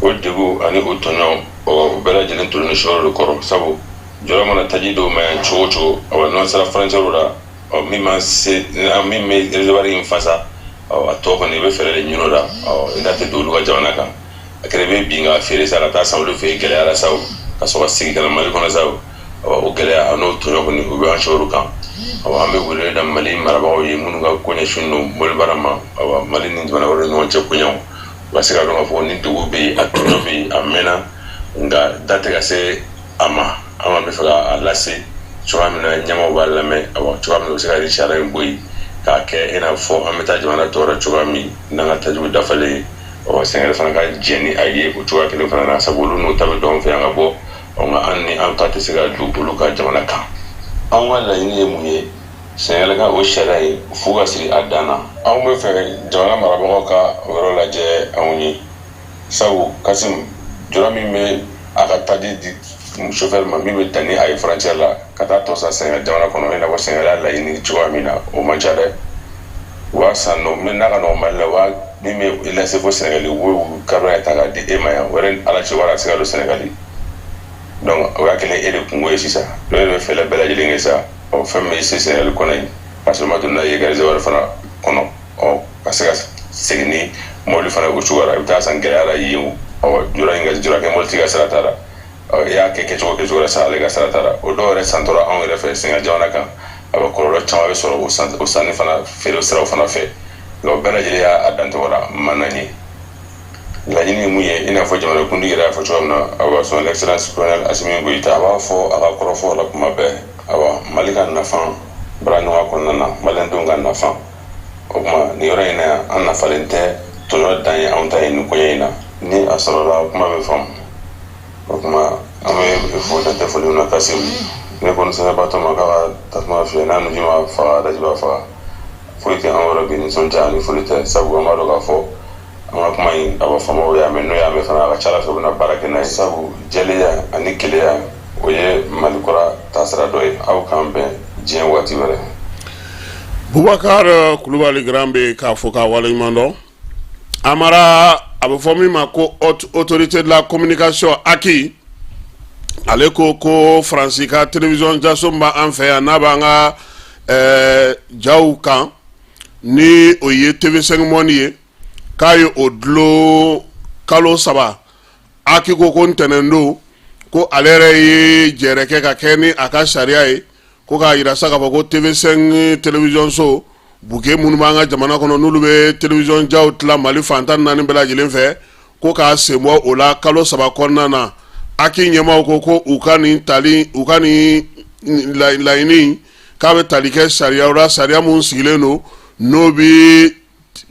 O degun ani o tɔɲɔ, o bɛɛ lajɛlen tolen don sofɛriw de kɔrɔ, sabu jɔrɔ mana taji dɔw ma yan cogo o cogo, awa n'an sera frontière la, ɔ min ma se, min bɛ réservoir in fasa, ɔ a tɔ kɔni i bɛ fɛɛrɛ de ɲini o la, ɔ i da tɛ don olu ka jamana kan. A kɛra i bɛ bin k'a feere sa ka taa san olu fɛ yen gɛlɛya la sa o, ka sɔrɔ ka segin ka na Mali kɔnɔ sa o, o gɛlɛya a n'o tɔɲɔ kɔni u bɛ an sofɛriw kan. Awa an bɛ wele da Mali marabagaw ye minnu ka ko ɲɛsinnen don mɔbilibaara ma, awa Mali ni jamana wɛrɛw ni ɲɔgɔn cɛ koɲɛw, u ka se k'a dɔn k'a fɔ ni degun bɛ yen, a tɔɲɔ bɛ yen, a mɛnna, nka da tɛ ka se a ma. An kɔni bɛ fɛ k'a lase cogoya min na ɲɛmaaw b'a lamɛn, awa cogoya min na u bɛ se ka nin sariya in bɔ yen k'a kɛ i n'a fɔ an bɛ taa jamana tɔw la cogoya min n'an ka tajiw dafalen ye. Ɔ Sɛnɛgali fana ka jɛn ni a ye o cogoya kelen fana na, sabu olu n'u ta bɛ don an fɛ yan ka bɔ, ɔ nka an ni an ta tɛ se ka don olu ka jamana kan. Anw ka laɲini ye mun ye? Sɛnɛgali ka o sariya in fu ka siri a dan na. Anw bɛ fɛ jamana marabagaw ka o yɔrɔ lajɛ anw ye, sabu Kasim jɔrɔ min bɛ a ka taji di sofɛri ma min bɛ dan ni a ye frontière la ka taa tɔ san Sɛnɛgali jamana kɔnɔ, i n'a fɔ Sɛnɛgali y'a laɲini cogoya min na, o man ca dɛ. U b'a san nɔ min n'a ka nɔgɔn Mali la, u b'a min bɛ lase fo Sɛnɛgali, u b'o carburant ta k'a di e ma yan, o yɛrɛ ni Ala cɛ wari a tɛ se ka don Sɛnɛgali. Donc o y'a kɛlen e de kunko ye sisan. Donc e de bɛ fɛɛrɛ bɛɛ lajɛlen kɛ sa, ɔ fɛn min bɛ se Sɛnɛgali kɔnɔ yen, k'a sɔrɔ i ma don n'a ye i ka réservoir fana kɔnɔ, ɔ ka se ka segin ni mobili fana o cogoya la, i bɛ taa san gɛlɛya la yen o. Ɔ jɔrɔ in ka jɔrɔ kɛ mobilitigi ka sara t'a la, ɔ i y'a kɛ kɛcogo kɛcogo la sa, ale ka sara t'a la. O dɔw yɛrɛ santɔra anw yɛrɛ fɛ Sɛnɛgali jamana kan, a bɛ kɔlɔlɔ caman bɛ sɔrɔ o san o sanni fana feere siraw fana fɛ. Nka o bɛɛ lajɛlen y'a dancogo la mana ye. Laɲini ye mun ye? I n'a fɔ jamanakuntigi yɛrɛ y'a fɔ cogoya min na, awa son excellence colonel Assimi Goïta, a b'a fɔ a ka kɔrɔfɔw la kuma bɛɛ, awa Mali ka nafa baaraɲɔgɔnya kɔnɔna na, maliyɛndenw ka nafa. O tuma nin yɔrɔ in na yan, an nafalen tɛ, tɔɲɔ dan ye anw ta ye nin koɲɛ in na. Ni a sɔrɔla, kuma bɛ faamu. O tuma an bɛ fo dan tɛ foli min na. Kasim, ne kɔni sɛnɛbatɔ ma k'a ka tasuma fiyɛ, n'a nuji ma faga, daji b'a faga. Foyi tɛ an yɔrɔ bi nisɔndiya ani foli tɛ, sabu an b'a dɔn k'a fɔ an ka kuma in, a b'a faamaw y'a mɛn, n'o y'a mɛn fana, a ka ca ala fɛ u bɛna baara kɛ n'a ye, sabu jɛlenya ani kelenya, o ye Mali kura taasira dɔ ye. Aw k'an bɛn diɲɛ waati wɛrɛ.
Bubakar Kulubali Grand bɛ k'a fɔ k'a waleɲuman dɔn. Amara, a bɛ fɔ min ma ko Haute Autorité de la Communication, HAC, ale ko ko Faransi ka télévision jaso min b'an fɛ yan, n'a b'an ka jaw kan, ni o ye TV5 Monde ye, k'a ye o dulon kalo 3. HAC ko ko ntɛnɛn don ko ale yɛrɛ ye jɛrɛ kɛ ka kɛ ni a ka sariya ye, ko k'a jira sa k'a fɔ ko TV5 télévision so bouquet minnu b'an ka jamana kɔnɔ, n'olu bɛ télévision jaw tila Mali fan 14 bɛɛ lajɛlen fɛ, ko k'a sen bɔ o la kalo 3 kɔnɔna na. HAC ɲɛmaaw ko ko u ka nin tali, u ka nin laɲini k'a bɛ tali kɛ sariya la, sariya mun sigilen don, n'o bɛ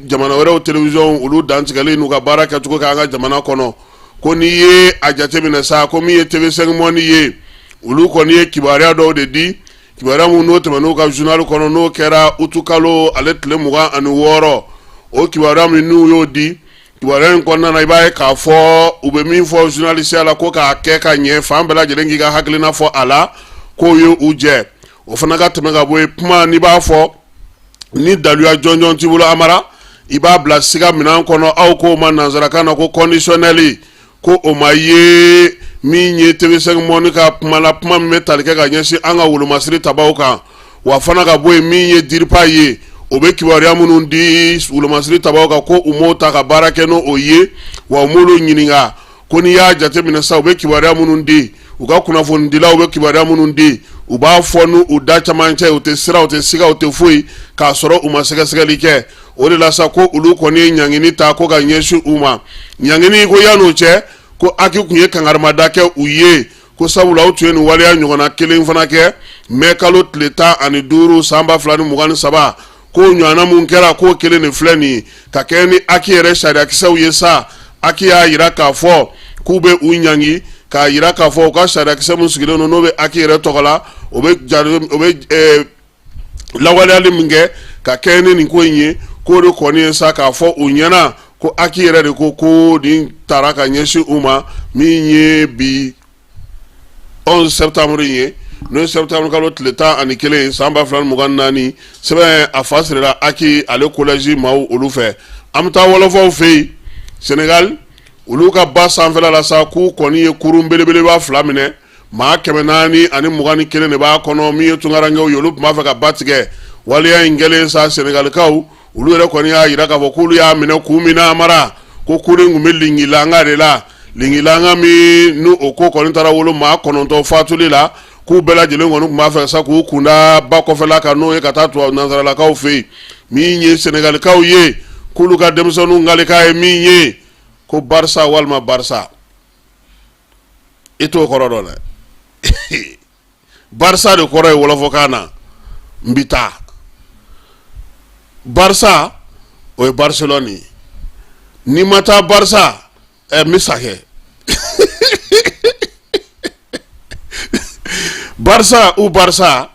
jamana wɛrɛw télévision olu dantigɛli n'u ka baara kɛcogo kɛ an ka jamana kɔnɔ. Ko n'i ye a jateminɛ sa, ko min ye TV5 Monde ye, olu kɔni ye kibaruya dɔw de di, kibaruya mun n'o tɛmɛn'u ka journal kɔnɔ, n'o kɛra utukalo ale tile 26. O kibaruya min n'u y'o di, kibaruya in kɔnɔna na, i b'a ye k'a fɔ u bɛ min fɔ journalisiya la, ko k'a kɛ ka ɲɛ, fan bɛɛ lajɛlen k'i ka hakilina fɔ a la, k'o ye u jɛ. O fana ka tɛmɛ ka bɔ yen, kuma n'i b'a fɔ ni daluya jɔnjɔn t'i bolo, Amara, i b'a bila siga minɛn kɔnɔ. Aw k'o ma nansarakan na ko conditionnel. Ko o ma ye min ye TV5 Monde ka kuma la, kuma min bɛ tali kɛ ka ɲɛsin an ka wolomasiri tabaw kan. Wa fana ka bɔ yen, min ye DIRPA ye, o bɛ kibaruya minnu di wolomasiri tabaw kan, ko u m'o ta ka baara kɛ n'o ye, wa u m'olu ɲininka. Ko n'i y'a jateminɛ sa, u bɛ kibaruya minnu di, u ka kunnafonidilaw bɛ kibaruya minnu di, u b'a fɔ n'u u da camancɛ, u tɛ siran, u tɛ siga, u tɛ foyi, k'a sɔrɔ u ma sɛgɛsɛgɛli kɛ. O de la sa, ko olu kɔni ye ɲangini ta ko ka ɲɛsin u ma. Ɲangini ko yan'o cɛ, ko HAC tun ye kangarimada kɛ u ye, ko sabula u tun ye nin waleya ɲɔgɔnna kelen fana kɛ mɛ kalo tile 15 san 2023. Ko ɲɔgɔnna mun kɛra, k'o kelen de filɛ nin ye ka kɛ ni HAC yɛrɛ sariyakisɛw ye sa. HAC y'a jira k'a fɔ k'u bɛ u ɲangi, k'a jira k'a fɔ u ka sariyakisɛ min sigilen don, n'o bɛ HAC yɛrɛ tɔgɔ la, o bɛ lawaleyali min kɛ ka kɛ ni nin ko in ye, k'o de kɔni ye sa k'a fɔ u ɲɛna. Ko HAC yɛrɛ de ko ko nin taara ka ɲɛsin u ma min ye bi 11 septembre in ye, n'o ye septembre kalo tile 11 san 2024. Sɛbɛn a fa sirila HAC ale collège maaw olu fɛ. An bɛ taa wɔlɔfɔw fɛ yen, Sénégal, olu ka ba sanfɛla la sa, k'u kɔni ye kurun belebeleba fila minɛ, maa 421 de b'a kɔnɔ, min ye tunkarankew ye, olu tun b'a fɛ ka ba tigɛ. Waleya in kɛlen sa, Senegalikaw olu yɛrɛ kɔni y'a jira k'a fɔ k'olu y'a minɛ kun min na, mara ko kurun tun bɛ lingilanga de la, lingilanga min n'o o ko kɔni taara wolo maa 9 fatuli la. K'u bɛɛ lajɛlen kɔni tun b'a fɛ sa k'u kunda ba kɔfɛla kan, n'o ye ka taa tubabu nansaralakaw fɛ yen. Min ye Senegalikaw ye, k'olu ka denmisɛnninw kalikan ye min ye, ko Barça walima Barça, i t'o kɔrɔ dɔn dɛ. Barça de kɔrɔ ye wɔlɔfɔkan na n bɛ taa. Barça, o ye Barcelone ye. N'i ma taa Barça, ɛ n bɛ sa kɛ. Barça ou Barça,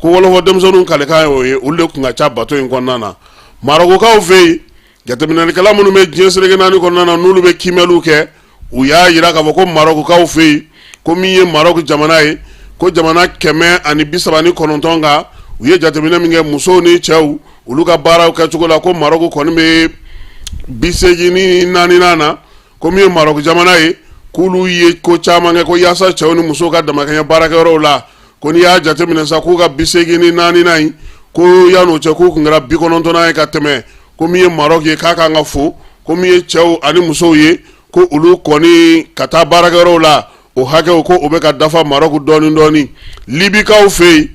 ko wɔlɔfɔ denmisɛnninw kalikan ye o ye. Olu de tun ka ca bato in kɔnɔna na. Marɔkukaw fɛ yen, jateminɛlikɛla minnu bɛ diɲɛ seleke naani kɔnɔna na, n'olu bɛ kiimɛliw kɛ, u y'a jira k'a fɔ ko Marɔkukaw fɛ yen, ko min ye Marɔku jamana ye, ko jamana 139 kan, u ye jateminɛ min kɛ musow ni cɛw olu ka baaraw kɛcogo la, ko Marɔku kɔni bɛ 84nan na. Ko min ye Marɔku jamana ye, k'olu ye ko caman kɛ ko yaasa cɛw ni musow ka damakɛɲɛ baarakɛyɔrɔw la. Ko n'i y'a jateminɛ sa, k'u ka 84nan in, ko yan'o cɛ k'u tun kɛra 90nan ye ka tɛmɛ. Ko min ye Marɔku ye, k'a kan ka fo. Ko min ye cɛw ani musow ye, ko olu kɔni ka taa baarakɛyɔrɔw la, o hakɛw ko o bɛ ka dafa Marɔku dɔɔnin dɔɔnin. Libikaw fɛ yen,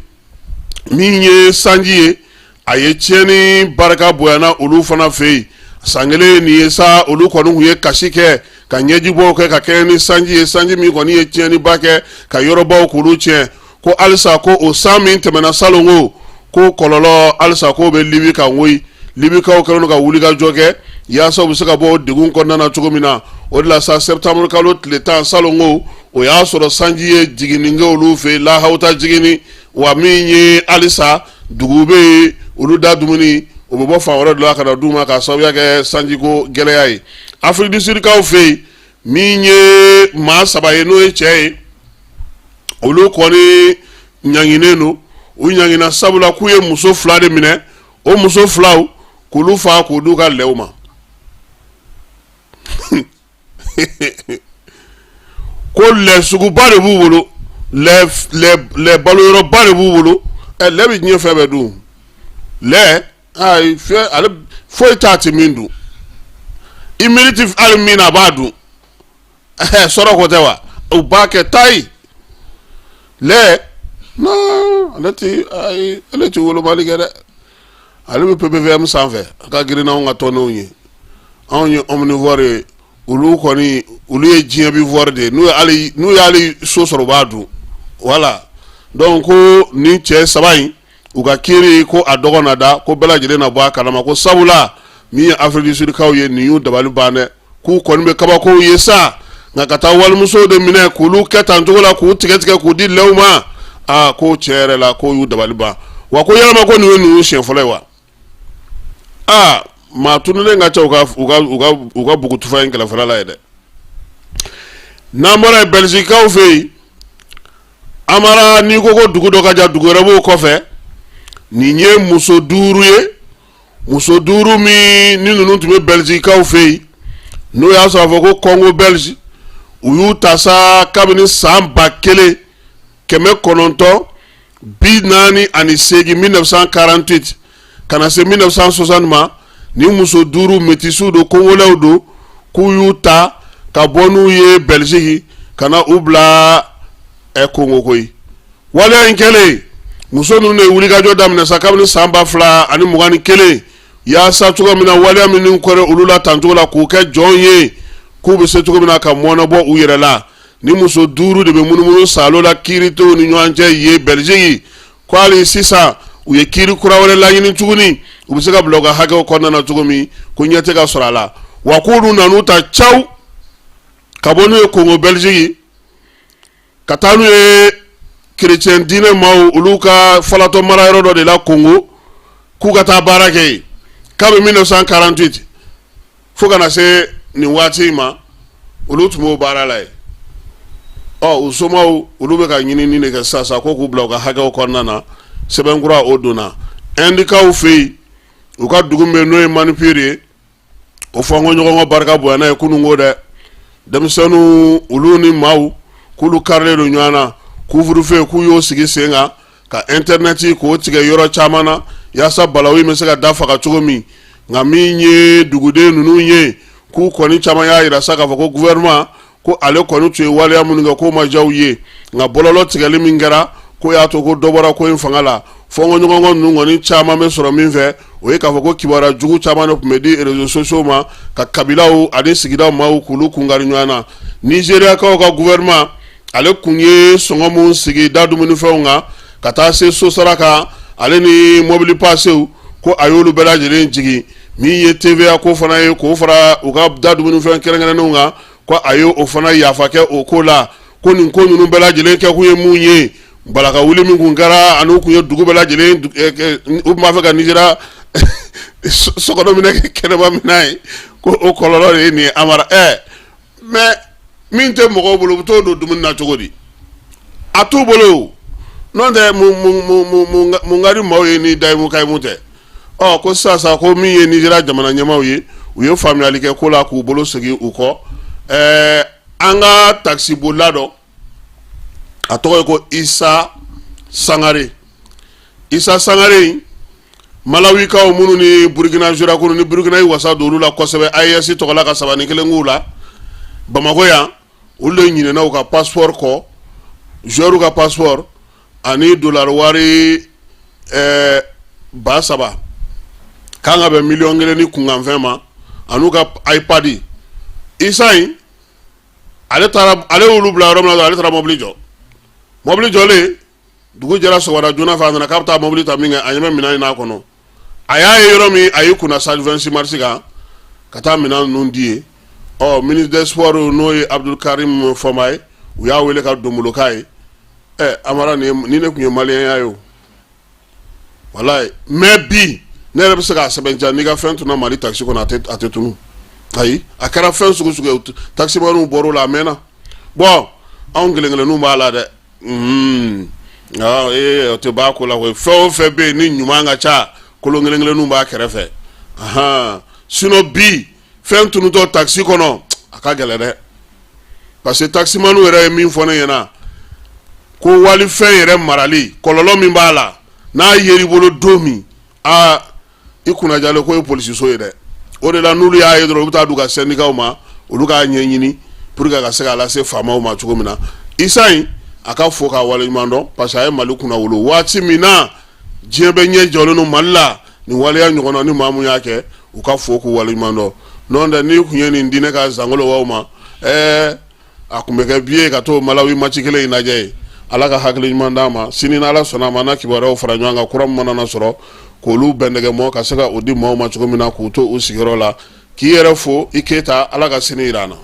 min ye sanji ye, a ye tiɲɛni barika bonyana olu fana fɛ yen. San kelen nin ye sa, olu kɔni tun ye kasi kɛ ka ɲɛjibɔw kɛ ka kɛɲɛ ni sanji ye, sanji min kɔni ye tiɲɛniba kɛ ka yɔrɔbaw k'olu tiɲɛ. Ko halisa ko o san min tɛmɛna salon, ko kɔlɔlɔ halisa k'o bɛ Libi kan koyi. Libikaw kɛlen don ka wulikajɔ kɛ yaasa u bɛ se ka bɔ degun kɔnɔna na cogo min na. O de la sa, septembre kalo tile 10 salon, ko o y'a sɔrɔ sanji ye jiginni kɛ olu fɛ, lahawuta jiginni wa. Min ye halisa dugu bɛ yen, olu da dumuni o bɛ bɔ fan wɛrɛ de la ka na d'u ma k'a sababuya kɛ sanjiko gɛlɛya ye. Afrique du Sud kaw fɛ yen, min ye maa saba ye, n'o ye cɛ ye, olu kɔni ɲanginen don. U ɲangina sabula k'u ye muso fila de minɛ, o muso filaw k'olu faa k'u d'u ka lɛw ma. Ko lɛ suguba de b'u bolo, lɛ baloyɔrɔba de b'u bolo. Ɛ lɛ bɛ diɲɛ fɛn bɛɛ dun. Lɛ ayi, fɛn ale foyi t'a ti min dun, i miiri ti hali min na, a b'a dun. Sɔrɔ ko tɛ wa, u b'a kɛ tayi lɛ. Non, ale ti, ayi, ale ti wolomali kɛ dɛ. Ale bɛ PPVM sanfɛ, a ka girin n'anw ka tɔndenw ye. Anw ye omnivore ye, olu kɔni olu ye diɲɛbivore de ye. N'u y'ale so sɔrɔ, u b'a dun. Voilà, donc ko nin cɛ saba in, u ka kiiri ko a dɔgɔ na da, ko bɛɛ lajɛlen na bɔ a kalama. Ko sabula min ye Afrique du Sud kaw ye, nin y'u dabali ban dɛ. K'u kɔni bɛ kabakow ye sa, nka ka taa walimusow de minɛ k'olu kɛ tan cogo la, k'u tigɛ tigɛ k'u di lɛw ma, aa, ko tiɲɛ yɛrɛ la, k'o y'u dabali ban wa. Ko yalama ko nin ye ninnu siɲɛ fɔlɔ ye wa? Aa, maa tununnen ka ca u ka u ka u ka u ka bugutufa in kɛrɛfɛla la ye dɛ. N'an bɔra yen, Bɛlizikaw fɛ yen, Amara, n'i ko ko dugu dɔ ka jan, dugu wɛrɛ b'o kɔfɛ. Nin ye muso duuru ye, muso duuru min ni ninnu tun bɛ Bɛlizikaw fɛ yen, n'o y'a sɔrɔ a fɔ ko Congo belge. U y'u ta sa kabini san 1948, 1948, ka na se 1960 ma. Ni muso duuru, métissesw don, kongolɛw don, k'u y'u ta ka bɔ n'u ye Bɛliziki ka na u bila Kongo koyi. Waleya in kɛlen, muso ninnu de ye wulikajɔ daminɛ sa kabini san 2021, yaasa cogo min na waleya minnu kɛra olu la tancogo la, k'u kɛ jɔn ye, k'u bɛ se cogo min na ka mɔnɛ bɔ u yɛrɛ la. Ni muso duuru de bɛ munumunu saalo la, kiiri t'u ni ɲɔgɔn cɛ ye Bɛliziki. Ko hali sisan u ye kiiri kura wɛrɛ laɲini tuguni, u bɛ se ka bila u ka hakɛw kɔnɔna na cogo min, ko ɲɛ tɛ ka sɔrɔ a la wa. K'olu nan'u ta caw ka bɔ n'u ye Kongo Bɛliziki ka taa n'u ye kerecɛn diinɛ maaw olu ka falatɔ mara yɔrɔ dɔ de la Kongo, k'u ka taa baara kɛ yen kabini 1948. Fo ka na se nin waati in ma, olu tun b'o baara la yen. Ɔ, u somaw, olu bɛ ka ɲinini de kɛ sisan ko k'u bila u ka hakɛw kɔnɔna na. Sɛbɛnkura o donna Ɛndikaw fɛ yen, u ka dugu min n'o ye Manipur ye, o fɔ n ko ɲɔgɔn kɔ barika bonyana ye kunun ko dɛ. Denmisɛnninw, olu ni maaw, k'olu karilen don ɲɔgɔn na. Couvre-feu, k'u y'o sigi sen kan ka internet k'o tigɛ yɔrɔ caman na, yaasa balawu in bɛ se ka da faga cogo min. Nka min ye duguden ninnu ye, k'u kɔni caman y'a jira sa k'a fɔ ko gouvernement, ko ale kɔni tun ye waleya minnu kɛ, k'o ma diya u ye. Nka bɔlɔlɔ tigɛli min kɛra, ko y'a to ko dɔ bɔra ko in fanga la. Fɔnkɔɲɔgɔnkɔ ninnu kɔni caman bɛ sɔrɔ min fɛ, o ye k'a fɔ ko kibaruya jugu caman de tun bɛ di réseaux sociaux ma, ka kabilaw ani sigidaw maaw k'olu kunkari ɲɔgɔn na. Nizeriyakaw ka gouvernement, ale kun ye sɔngɔ mun sigi da dumunifɛnw kan, ka taa se sosara kan, ale ni mobili pasew, ko a y'olu bɛɛ lajɛlen jigin. Min ye TVA ko fana ye, k'o fara u ka da dumunifɛn kɛrɛnkɛrɛnnenw kan, ko a ye o fana yafa kɛ o ko la. Ko nin ko ninnu bɛɛ lajɛlen kɛkun ye mun ye? Balaka wuli min kun kɛra, ani u kun ye dugu bɛɛ lajɛlen, u tun b'a fɛ ka Nizeriya sokɔnɔ minɛ kɛ kɛnɛma minɛ ye, ko o kɔlɔlɔ de ye nin ye. Amara, mais min tɛ mɔgɔw bolo, u bɛ t'o don dumuni na cogo di? A t'u bolo. N'o tɛ, mun ka di maaw ye ni dayimu kayimu tɛ? Ɔ, ko sisan sa, ko min ye Nizeriya jamana ɲɛmaaw ye, u ye faamuyali kɛ ko la k'u bolo segin u kɔ. An ka takisibolila dɔ, a tɔgɔ ye ko Isa Sangare. Isa Sangare in, Malawikaw minnu ni Burukina jouera kunun, ni Burukina ye wasa don olu la kosɛbɛ AES tɔgɔ la ka 3-1 k'u la Bamakɔ yan, olu de ɲinɛna u ka passeport kɔ, joueur ka passeport ani dollar wari 3000 kan ka bɛn miliyɔn 1 ni kunkanfɛn ma, an'u ka iPad. Isa in, ale taara, ale y'olu bila yɔrɔ min na, ale taara mobili jɔ. Mobili jɔlen, dugu jɛra sɔgɔmada joona fɛ, a nana k'a bɛ taa mobili ta min kɛ, a ɲɛ bɛ minɛn in n'a kɔnɔ. A y'a ye yɔrɔ min, a y'i kunna stade 26 mars kan ka taa minɛn ninnu di ye. Ɔ, ministre des sports, n'o ye Abdul Karim Fɔnba ye, u y'a wele ka donbolo k'a ye. Amara, nin ne tun ye maliyɛnya ye o, walayi. Mais bi, ne yɛrɛ bɛ se k'a sɛbɛntiya, n'i ka fɛn tununa Mali taxi kɔnɔ, a tɛ tunu. Ayi, a kɛra fɛn sugu sugu ye, taximaniw bɔr'o la a mɛnna. Bon, anw kelen kelenninw b'a la dɛ. O tɛ ba ko la koyi. Fɛn o fɛn bɛ yen ni ɲuman ka ca, kolon kelen kelenninw b'a kɛrɛfɛ. Sinon bi, fɛn tunutɔ taxi kɔnɔ, a ka gɛlɛn dɛ, parce que taximaniw yɛrɛ ye min fɔ ne ɲɛna, ko walifɛn yɛrɛ marali kɔlɔlɔ min b'a la, n'a yer'i bolo don min, aa, i kunnajalen ko ye polisiso ye dɛ. O de la, n'olu y'a ye dɔrɔn, u bɛ taa d'u ka syndicats ma, olu k'a ɲɛɲini pour que ka se k'a lase faamaw ma cogo min na. Isa in, a ka fo k'a waleɲuman dɔn, parce que a ye Mali kunnawolo waati min na diɲɛ bɛ ɲɛ jɔlen don Mali la. Nin waleya ɲɔgɔn na, ni maa mun y'a kɛ, u ka fo k'u waleɲuman dɔn. N'o tɛ, n'i kun ye nin di ne ka zangolowaw ma, a tun bɛ kɛ bi ye ka to Malawi match kelen in lajɛ ye. Ala ka hakili ɲuman d'an ma. Sini, n'Ala sɔnna a ma, n'a kibaruyaw fara ɲɔgɔn kan, kura min mana na sɔrɔ, k'olu bɛndɛgɛ ka se ka o di maaw ma cogo min na, k'u to u sigiyɔrɔ la. K'i yɛrɛ fo, i Keyita. Ala ka sini jira an na.